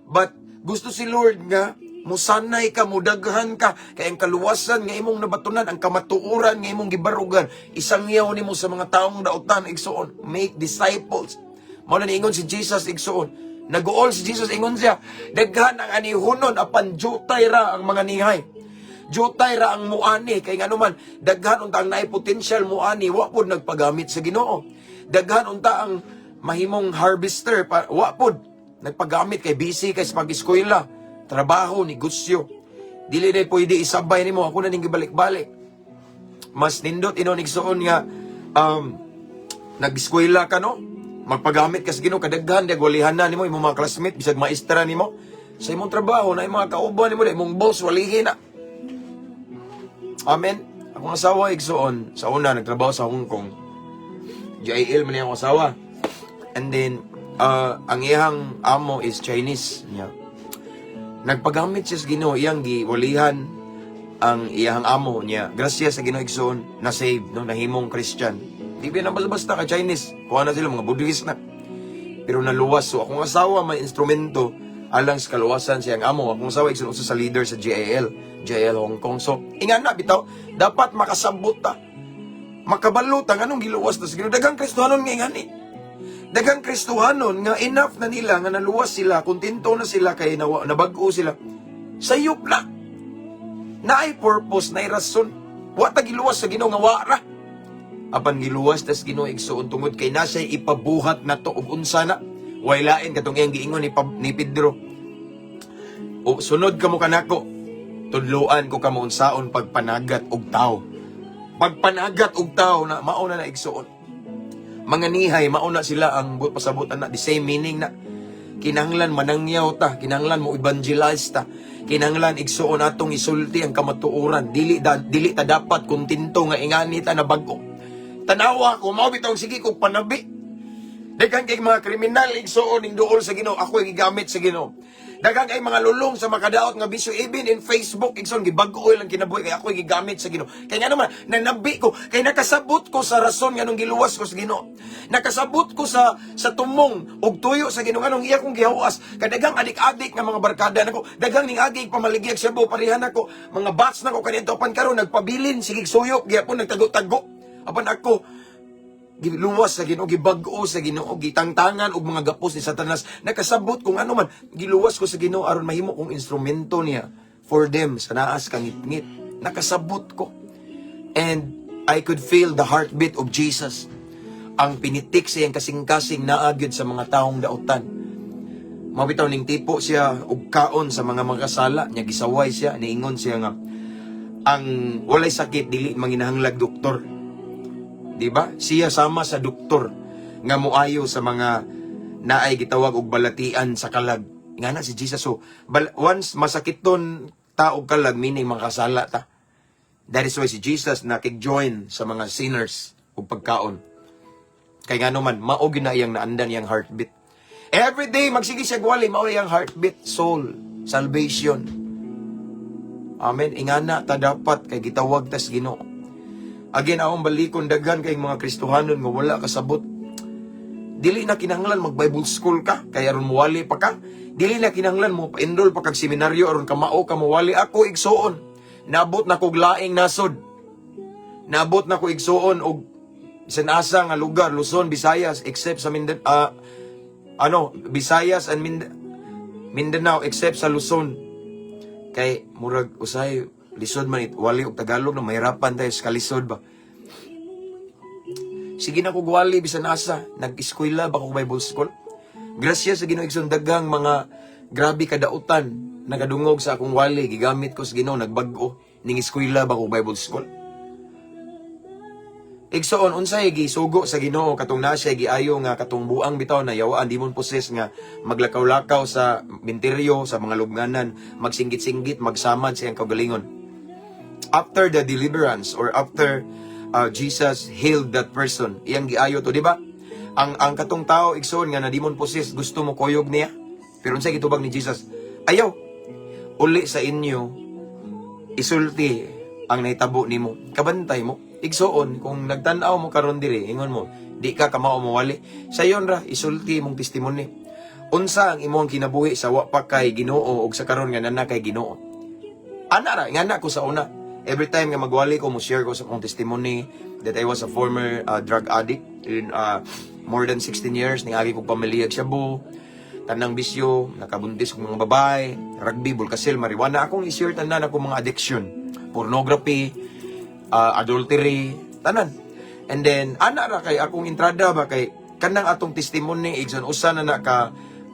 Speaker 1: But gusto si Lord nga musanay ka, mudaghan ka, kay ang kaluwasan nga imong nabatunan, ang kamatuoran nga imong gibarugan, isangyaw nimo sa mga taong dautan, igsuon. Make disciples. Mao na niingon si Jesus, igsuon. Naguol si Jesus, ingon siya, "Daghan ang anihunon apan jutay ra ang mga nihay." Jutay ra ang muani kay ngano man daghan unta ang naay potential muani, wa pod nagpagamit sa Ginoo. Daghan unta ang mahimong harvester pa, wa pod nagpagamit kay busy kay sa pag-eskwela, trabaho, negosyo. Dili na pwede isabay nimo, ako na ning gibalik-balik. Mas nindot inon, igsuon, nga nag-eskwela ka, no? Magpagamit ka sa Ginoo, kadaghan dag walihan na nimo imong mga classmate, bisag maestra nimo. Sa imong trabaho na imong mga kauban nimo, imong boss walihin na. Amen. Akong asawa, igsuon, sa una nagtrabaho sa Hong Kong. JIL man akong asawa. And then ang iyang amo is Chinese niya. Nagpagamit siya sa Ginoo, iyang giwalihan ang iyang amo niya. Grasya sa Ginoo, igsoon, na save, no, nahimong Christian. Di ba na basta-basta ka Chinese? Kuha na sila mga Buddhist na. Pero naluwas. So akong asawa may instrumento alang sa kaluwasan siyang amo. Akong asawa, igsoon, usa sa leader sa JIL, JIL Hong Kong. So ingana bitaw, dapat makasabot ta. Makabalo ta nganong giluwas ta sa Ginoo. Daghang Kristohanon nga ingani. Daghang Kristohanon nga enough na nila nga naluwas sila, kontento na sila kay nabag-o sila. Sayop na. Naay purpose, naay rason. Wa ta giluwas sa Ginoo nga wa ra. Apan giluwas tas Ginoo, igsuon, tungod kay na siya ipabuhat nato og unsa na. Way lain katong iyang giingon ni Pedro. "O sunod kamo kanako. Tudluan ko kamo unsaon pagpanagat og tao." Pagpanagat og tao na mao na na, igsuon. Mga nihay, mao na sila ang buot pasabot na the same meaning na. Kinahanglan manangyaw ta, kinahanglan mo evangelize ta. Kinahanglan, igsuon, atong isulti ang kamatuoran. Dili ta dapat kontento nga ingani ta na bag-o. Tanawa ko, mao bitaw sige kog panabi. Daghan kay mga kriminal, igsuon, ning duol sa Ginoo, ako gigamit sa Ginoo. Daghan kay mga lulong sa makadaot nga bisyo even in Facebook, igsoon, gibag-o lang kinabuhi kay ako gigamit sa Ginoo. Kay ngano man nanabi ko, kay nakasabot ko sa rason nganong giluwas ko sa Ginoo. Nakasabot ko sa tumong ug tuyo sa Ginoo nganong iya kong gihawas. Kadaghang adik-adik nga mga barkada nako, daghang ning agi pamaligyag shabu parehan nako, mga batch nako kaniadto pan karon nagpabilin sige suyop gyapon, nagtago-tago. Apan ako giluwas sa Ginoo, gibag-o sa Ginoo, gitangtangan og mga gapos ni Satanas. Nakasabot kung ano man giluwas ko sa Ginoo aron mahimo kong instrumento niya for them sa naas kangitngit. Nakasabot ko. And I could feel the heartbeat of Jesus. Ang pinitik sa iyang kasing-kasing naa gyud sa mga taong dautan. Mabitaw ning tipo siya og kaon sa mga makasala niya, gisaway siya, niingon siya nga ang walay sakit dili manginahanglag doktor. Di ba? Siya sama sa doktor nga moayo sa mga naay gitawag og balatian sa kalag. Nga na si Jesus. So, once masakiton ta og kalag, meaning makasala ta. That is why si Jesus nakig-join sa mga sinners ug pagkaon. Kay ngano man, mao gyud na iyang naandan iyang heartbeat. Every day magsige siya gwali, mao iyang heartbeat, soul, salvation. Amen. Ingana ta dapat kay gitawag tas Ginoo. Again, akong balikon, daghan kay mga Kristohanon nga wala kasabot. Dili na kinahanglan mag Bible school ka kay aron muwali pa ka. Dili na kinahanglan mo pa-enroll pa kag seminaryo aron kamao ka muwali. Ako, igsuon, nabot na kog laing nasod. Nabot na ko, igsuon, og bisan asa nga lugar, Luzon, Visayas, except sa Mindanao, ano, Visayas and Mindanao except sa Luzon. Kay murag usay lisod man it wali og Tagalog na, mahirapan tayo sa kalisod ba. Sige na ko gwali bisan asa, nag-eskwela ba ko Bible school. Grasya sa Ginoo, igsoon, daghang mga grabe kadautan nagadungog sa akong wali, gigamit ko sa Ginoo, nagbag-o ning eskwela ba ko Bible school. Igsoon, unsay gisugo sa Ginoo katong na siya giayo nga katong buang bitaw na yawaan, demon possessed, nga maglakaw-lakaw sa minteryo, sa mga lubnganan, magsinggit-singgit, magsamad sa iyang kaugalingon. After the deliverance or after Jesus healed that person, iyang giayo to, di ba? Ang katong tao, igsoon, nga na demon possessed, gusto mo kuyog niya. Pero unsay gitubag ni Jesus? "Ayaw. Uli sa inyo, isulti ang nahitabo nimo." Kabantay mo. Igsoon, kung nagtan-aw mo karon diri, ingon mo, di ka kamao mowali. Sayon ra, isulti imong testimony. Unsa ang imong kinabuhi sa wa pa kay Ginoo ug sa karon nga naa na kay Ginoo. Ana ra, ingana ko sa una. Every time nga magwali ko, mo share ko sa akong testimony that I was a former drug addict in more than 16 years ning agi kong pamilya shabu, tanang bisyo, nakabuntis kong mga babae, rugby, bulkasil, marijuana. Akong i-share tanan akong mga addiction, pornography, adultery, tanan. And then ana ra kay akong entrada ba, kay kanang atong testimony, igsoon, usa na na ka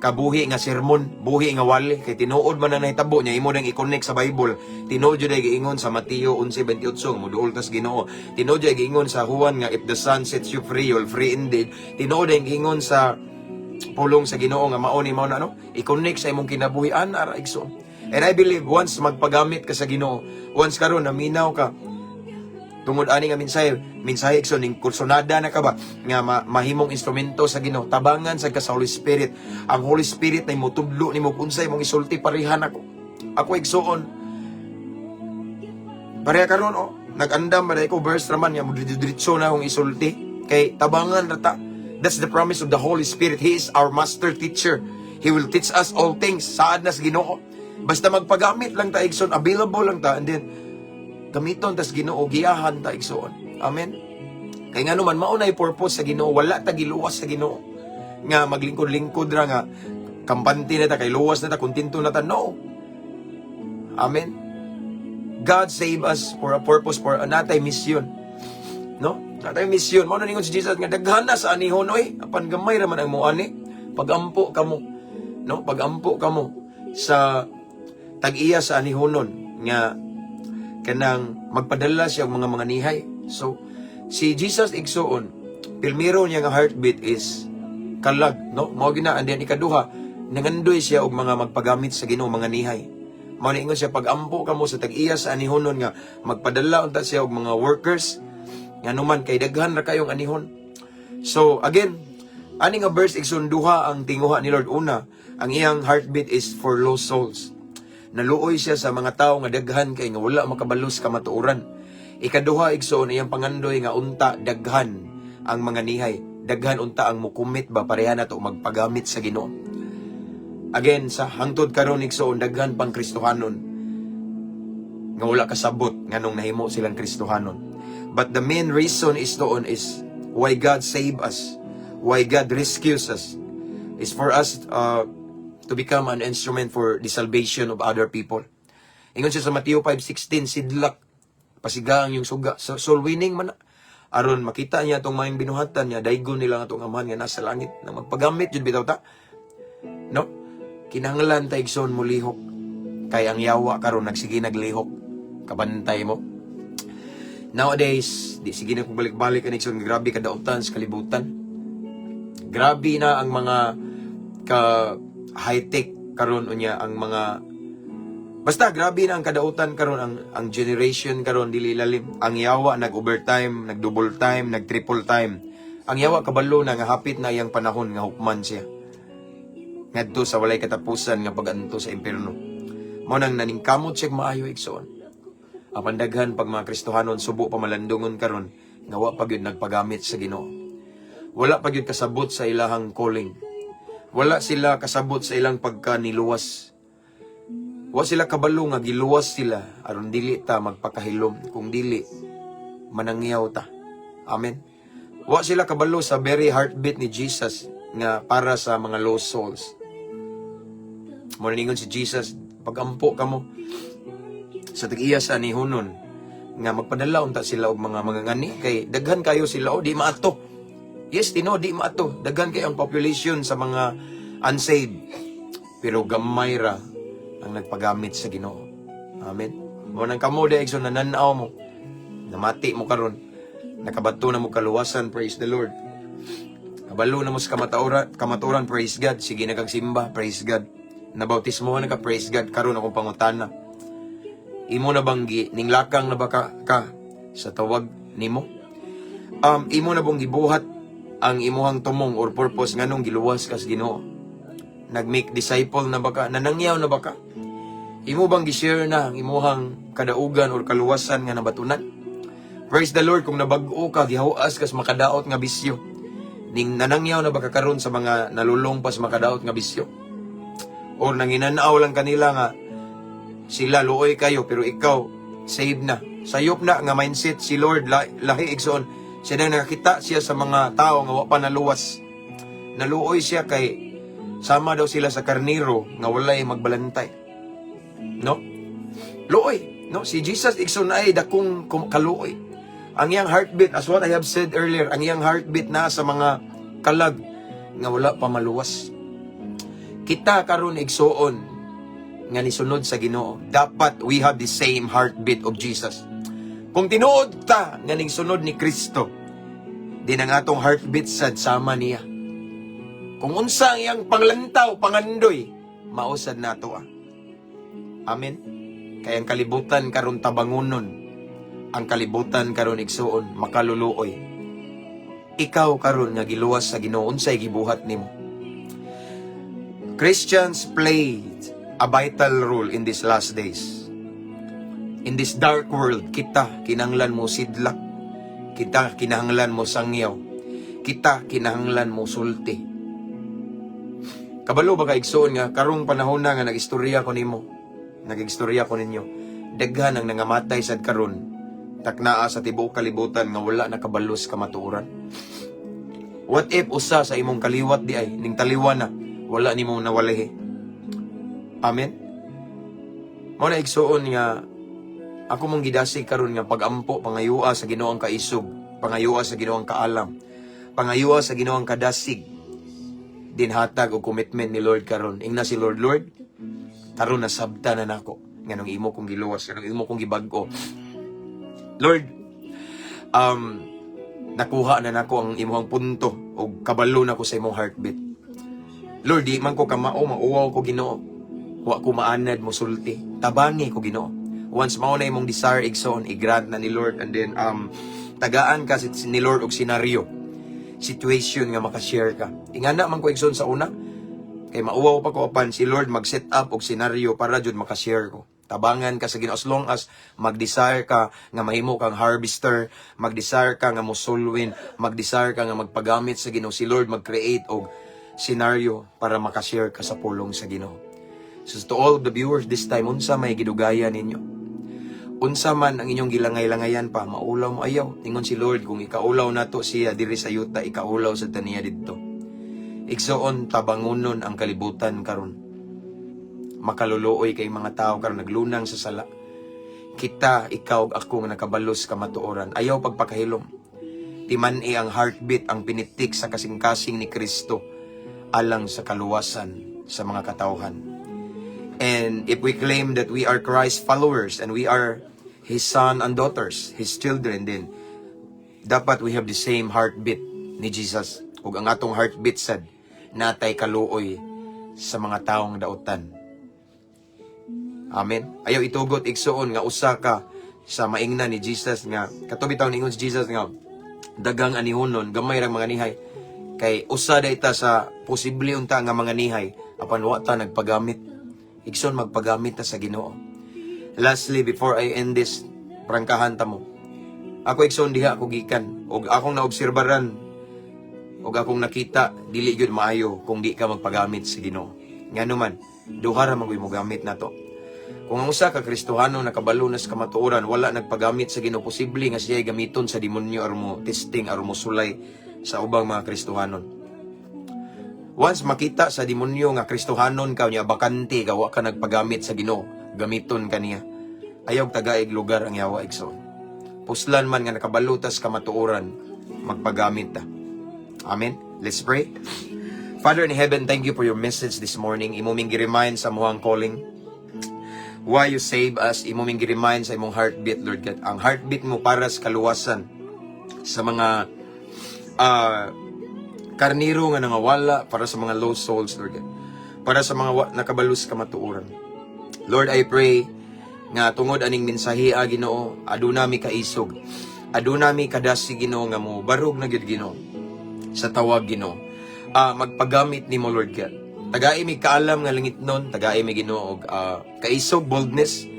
Speaker 1: kabuhi nga sermon, buhi nga wali, kay tinuod man na nahitabo niya, imo nang i-connect sa Bible. Tinuod jud ay giingon sa Mateo 11:28 muduol tas Ginoo. Tinuod jud ay giingon sa Juan nga if the Son sets you free, you'll free indeed. Tinuod ay giingon sa pulong sa Ginoo nga mao ni mao na, no? I-connect sa imong kinabuhi, ana ra, igsoon. And I believe once magpagamit ka sa Ginoo, once karon naminaw ka tungod ani nga mensahe, mensahe, igsoon, ning kursonada na ka ba nga mahimong instrumento sa Ginoo, tabangan sa ka sa Holy Spirit. Ang Holy Spirit nay motudlo nimo kung unsay imong isulti. Parehan ako. Ako, igsoon, pareha karon oh, nag-andam ba ko, verse raman nga diretso na akong isulti kay tabangan ra ta. That's the promise of the Holy Spirit. He is our master teacher. He will teach us all things. Saad na sa Ginoo. Basta magpagamit lang ta, igsoon, available lang ta, and then gamiton tas Ginoo, giyahan ta, igsoon. Amen. Kay nga naman mao na purpose sa Ginoo, wala ta giluwas sa Ginoo nga maglingkod-lingkod ra, nga kampante na ta kay luwas na ta, kontento na ta. No. Amen. God save us for a purpose, for a natay mission. No? Natay mission. Mao na ningon si Jesus nga daghan na sa anihon oy, apan gamay ra man ang moani. Pagampo kamo. No? Pagampo kamo sa tag-iya sa anihonon nga kanang magpadala siya og mga nihay. So si Jesus, igsoon, pilmiro niya nga heartbeat is kalag, no? Mao gina. And then ikaduha, nangandoy siya og mga magpagamit sa Ginoo, mga nihay. Mao na ingon siya, "Pagampo kamo sa tag-iya sa anihonon nga magpadala unta siya og mga workers," nganuman kay daghan ra kayong anihon. So again, ani nga verse, igsoon, duha ang tinguha ni Lord. Una, ang iyang heartbeat is for lost souls. Naluoy siya sa mga tao nga daghan kay nga wala makabalos kamatuoran. Ikaduha, igsoon, iyang pangandoy nga unta daghan ang mga nihay. Daghan unta ang mukumit ba, pareha na to magpagamit sa Ginoo. Again, sa hangtod karon, igsoon, daghan pang Kristohanon nga wala kasabot nganong nahimo silang Kristohanon. But the main reason is doon is why God save us, why God rescues us, is for us to become an instrument for the salvation of other people. Ingon siya sa Mateo 5:16, "Sidlak, pasiga ang inyong suga." So, soul winning man na. Aron makita niya atong maayong binuhatan niya, daygon nila ang atong Amahan nga nasa langit. Na magpagamit jud bitaw ta. No? Kinahanglan ta, igsoon, mulihok. Kay ang yawa karon nagsige naglihok. Kabantay mo. Nowadays, di sige na kung balik-balik ang, igsoon, grabe kadautan sa kalibutan. Grabe na ang mga ka high-tech karon unya ang mga, basta grabe na ang kadautan karon, ang generation karon dili lalim. Ang yawa nag overtime, nag double time, nag triple time. Ang yawa kabalo na nga hapit na iyang panahon nga hukman siya ngadto sa walay katapusan nga pag-anto sa impierno. Mao nang naningkamot siya maayo, igsoon. Apan daghan pag mga Kristohanon subo pa malandungon karon nga wa pa gyud nagpagamit sa Ginoo. Wala pa gyud kasabot sa ilahang calling. Wala sila kasabot sa ilang pagkaniluwas. Wa sila kabalo nga giluwas sila aron dili ta magpakahilom. Kung dili, manangyaw ta. Amen. Wa sila kabalo sa very heartbeat ni Jesus nga para sa mga lost souls. Mo ningon si Jesus, "Pagampo kamo sa tag-iya sa anihonon nga magpadala unta sila og mga mangangani kay daghan kayo sila o di maato." Yes, tino di maato. Daghan kay ang population sa mga unsaved. Pero gamay ra ang nagpagamit sa Ginoo. Amen. Mo nang kamo di, igsoon, nananaw mo. Namati mo karon. Nakabato na mo kaluwasan, praise the Lord. Kabalo na mo sa kamatuoran, praise God. Sige na kag simba, praise God. Nabautismo na ka, praise God. Karon akong pangutana. Imo na bang ninglakang na ba ka sa tawag nimo? Imo na bang gibuhat ang imuhang tumong or purpose nganong giluwas ka sa Ginoo? Nag-make disciple na ba ka? Nanangyaw na ba ka? Imo bang gi-share na ang imuhang kadaugan or kaluwasan nga nabatunan? Praise the Lord kung nabag-o ka, gihawas ka sa makadaot nga bisyo. Ning nanangyaw na ba ka karon sa mga nalulong pa sa makadaot nga bisyo? Or nanginanaw lang kanila nga sila luoy kayo pero ikaw save na. Sayop na nga mindset si Lord lahi, igsoon. Siya na nakakita siya sa mga tao nga wa pa naluwas. Naluoy siya kay sama daw sila sa karniro nga walay magbalantay. No? Luoy, no? Si Jesus, igsoon, ay dakong kaluoy. Ang iyang heartbeat, as what I have said earlier, ang iyang heartbeat na sa mga kalag nga wala pa maluwas. Kita karon, igsuon, nga nisunod sa Ginoo, dapat we have the same heartbeat of Jesus. Kung tinuod ta nga ning sunod ni Kristo, din ang atong heartbeat sad sama niya. Kung unsa ang iyang panglantaw, pangandoy, mao sad nato ah. Amen. Kay ang kalibutan karon tabangunon. Ang kalibutan karon, igsuon, makaluluoy. Ikaw karon nga giluwas sa Ginoo, unsay gibuhat nimo? Christians played a vital role in these last days. In this dark world, kita kinahanglan mo sidlak. Kita kinahanglan mo sangyaw. Kita kinahanglan mo sulti. Kabalo ba ka, igsuon, nga karong panahon na nga nag-istorya ko nimo, nag-istorya ko ninyo, daghan ang nangamatay sad karon taknaa sa tibuok kalibutan nga wala nakabalo sa kamatuoran? What if usa sa imong kaliwat di ay ning taliwa na wala nimo nawalihi? Amen. Mao na, igsuon, nga ako mong gidasig karon nga pagampo, pangayua sa Ginoo ang kaisog, pangayua sa Ginoo ang kaalam, pangayua sa Ginoo ang kadasig. Dinhatag og commitment ni Lord karon. Ingna si Lord, "Lord, karon nasabta na nako nganong imo kong giluwas, nganong imo kong gibag-o. Lord, nakuha na nako ang imong punto og kabalo na ko sa imong heartbeat. Lord, di man ko kamao, mauwaw ko, Ginoo. Wa ko maanad mo sulti. Tabangi ko, Ginoo." Once mao na imong desire, igsoon, i-grant na ni Lord and then tagaan ka ni Lord og senaryo, situation nga makashare ka. Ingana man ko, igsoon, sa una kay mauwaw pa ko, apan si Lord mag-set up og senaryo para jud makashare ko. Tabangan ka sa Ginoo as long as mag-desire ka nga mahimo kang harvester, mag-desire ka nga mosulwin, mag-desire ka nga magpagamit sa Ginoo. Si Lord mag-create og scenario para makashare ka sa pulong sa Ginoo. So to all the viewers this time, unsa may gidugaya ninyo? Unsa man ang inyong gilangay-langayan pa, maulaw mo ayaw. Ingon si Lord, kung ikaulaw nato siya diri sa yuta, ikaulaw sa taniya didto. Igsoon, tabangunon ang kalibutan karon. Makaluluoy kay mga tao karon, naglunang sa sala. Kita, ikaw ug ako nga nakabalo sa kamatuoran, ayaw pagpakahilom. Timan-i ang heartbeat, ang pinitik sa kasing-kasing ni Kristo alang sa kaluwasan sa mga katawhan. And if we claim that we are Christ followers and we are His son and daughters, His children, then dapat we have the same heartbeat ni Jesus. Ug ang atong heartbeat sad natay kaluoy sa mga taong dautan. Amen. Ayaw itugot, igsuon, nga usa ka sa maingna ni Jesus nga kato bitaw ningon si Jesus nga daghang anihonon, gamay rang mga nihay. Kay usa da ita sa posible unta nga mga nihay apan wa ta nagpagamit. Igsoon, magpagamit ta sa Ginoo. Lastly, before I end this, prangkahan ta mo. Ako, igsoon, diha ako gikan og akong naobserbaran og akong nakita, dili gyud maayo kung di ka magpagamit sa Ginoo. Ngano man, duha ra man mo gamit nato. Kung ang usa ka Kristohano nakabalo na sa kamatuoran, wala nagpagamit sa Ginoo, posible nga siya gamiton sa demonyo aron mo testing, aron mo sulay sa ubang mga Kristohanon. Once makita sa demonyo nga Kristohanon ka nya bakante ka, wa ka nagpagamit sa Ginoo, gamiton ka niya. Ayaw tagaig lugar ang yawa, igsoon. Puslan man nga nakabalo tas kamatuoran, magpagamit ta. Amen. Let's pray. Father in heaven, thank you for your message this morning. Imo ming gi-remind sa amuang calling. Why you save us, imo ming gi-remind sa imong heartbeat, Lord God. Ang heartbeat mo para sa kaluwasan sa mga karniro nga nangawala, para sa mga lost souls, Lord God. Para sa mga nakabalo sa kamatuoran. Lord, I pray Nga tungod aning mensahe, Ginoo, aduna mi kaisog. Aduna mi kadasig, Ginoo, nga mo barog na gyud, Ginoo, sa tawag, Ginoo. Magpagamit nimo, Lord God. Tagai mi kaalam nga langitnon, tagai mi, Ginoo, og kaisog, boldness.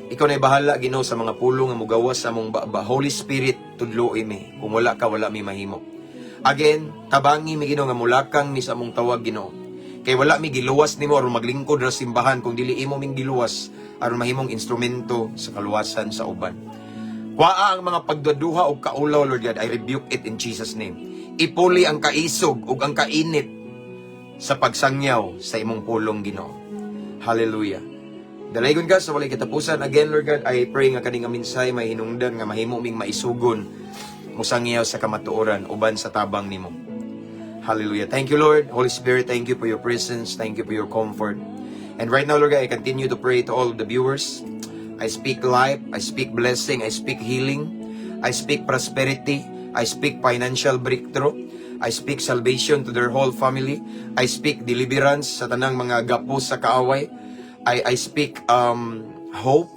Speaker 1: Ikaw na bahala, Ginoo, sa mga pulong nga mugawas sa among baba. Holy Spirit, tudloi mi. Kung wala ka, wala mi mahimo. Again, tabangi mi, Ginoo, nga mulakang mi sa among tawag, Ginoo. Kay wala mi giluwas nimo aron maglingkod ra simbahan kung dili imo ming giluwas aron mahimong instrumento sa kaluwasan sa uban. Kuhaa ang mga pagduduha og kaulaw, Lord God. I rebuke it in Jesus' name. Ipuli ang kaisog ug ang kainit sa pagsangyaw sa imong pulong, Ginoo. Hallelujah. Dalaygon ka sa walay katapusan. Again, Lord God, I pray nga kani nga mensahe may hinungdan nga mahimo ming maisugon musangyaw sa kamatuoran uban sa tabang nimo. Hallelujah. Thank you, Lord. Holy Spirit, thank you for your presence. Thank you for your comfort. And right now, Lord God, I continue to pray to all of the viewers. I speak life. I speak blessing. I speak healing. I speak prosperity. I speak financial breakthrough. I speak salvation to their whole family. I speak deliverance sa tanang mga gapos sa kaaway. I speak hope.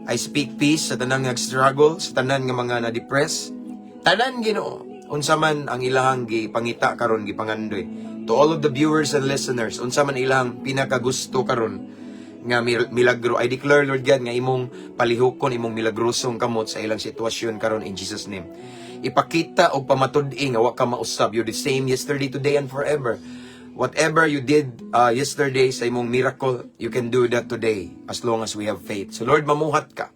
Speaker 1: I speak peace sa tanang nag-struggle, sa tanan nga mga na-depress. Tanan, Ginoo, unsa man ang ilahang gipangita karon, gipangandoy. To all of the viewers and listeners, unsa man ilang pinakagusto karon nga milagro, I declare, Lord God, nga imong palihukon imong milagrosong kamot sa ilang sitwasyon karon in Jesus' name. Ipakita og pamatud-i nga wa ka mausab. You're the same yesterday, today, and forever. Whatever you did yesterday sa imong miracle, you can do that today as long as we have faith. So Lord, mamuhat ka.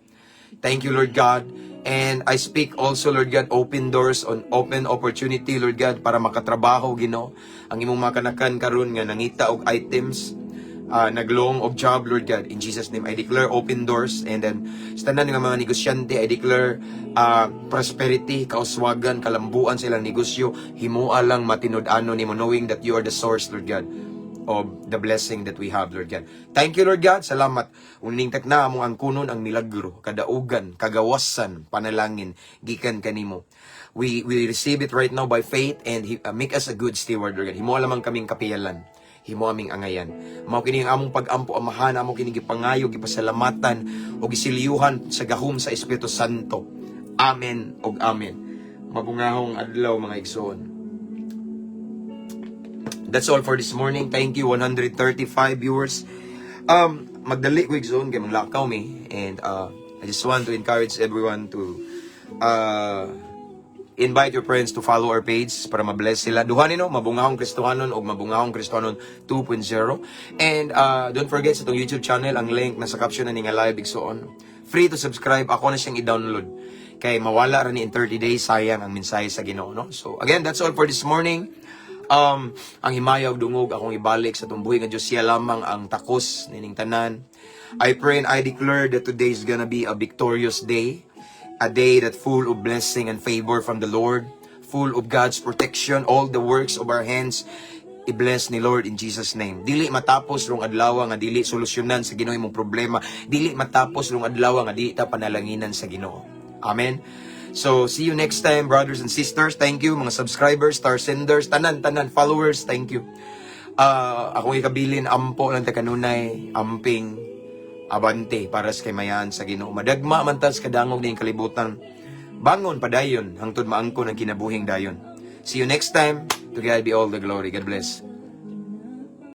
Speaker 1: Thank you, Lord God. And I speak also, Lord God, open doors on open opportunity, Lord God, para makatrabaho, Ginoo. Ang imong mga kanakan karon nga nangita og items, naglong og job, Lord God. In Jesus' name, I declare open doors. And then, sa tanan nga mga negosyante, I declare prosperity, kauswagan, kalambuan sa ilang negosyo. Himua lang matinud-ano nimo, knowing that you are the source, Lord God, of the blessing that we have, Lord God. Thank you, Lord God. Salamat. Uning takna among angkunon ang milagro, kadaugan, kagawasan, panalangin, gikan kanimo. We receive it right now by faith and make us a good steward, Lord God. Himo lamang kaming kapiyalan. Himo aming angayan. Mao kini ang among pag-ampo, Amahan, amo kini gipangayo, gipasalamatan ug gisilyuhan sa gahom sa Espiritu Santo. Amen ug amen. Mabungahong adlaw, mga igsoon. That's all for this morning. Thank you, 135 viewers. Magdali ko, igsoon, kay manglakaw mi and I just want to encourage everyone to invite your friends to follow our page para ma-bless sila. Duha ni, no, Mabungahong Kristohanon o Mabungahong Kristohanon 2.0. And don't forget sa atong YouTube channel, ang link nasa caption na ni nga live, igsoon. Free to subscribe, ako na siyang i-download. Kay mawala ra ni in 30 days, sayang ang mensahe sa Ginoo, no? So again, that's all for this morning. Ang himaya ug dungog akong ibalik sa atong buhi nga Diyos, siya lamang ang takos nining tanan. I pray and I declare that today is gonna be a victorious day, a day that full of blessing and favor from the Lord, full of God's protection, all the works of our hands i-bless ni Lord in Jesus' name. Dili matapos rong adlaw nga dili solusyonan sa Ginoo imong problema. Dili matapos rong adlaw nga dili ta panalanginan sa Ginoo. Amen. So, see you next time, brothers and sisters. Thank you, mga subscribers, star senders, tanan, tanan, followers, thank you. Akong ikabilin, ampo lang ta kanunay, amping, abante para sa kaymayan sa Ginoo. Madagma man tas kadangog ning kalibutan. Bangon padayon hangtod maangkon ang kinabuhing dayon. See you next time. To God be all the glory. God bless.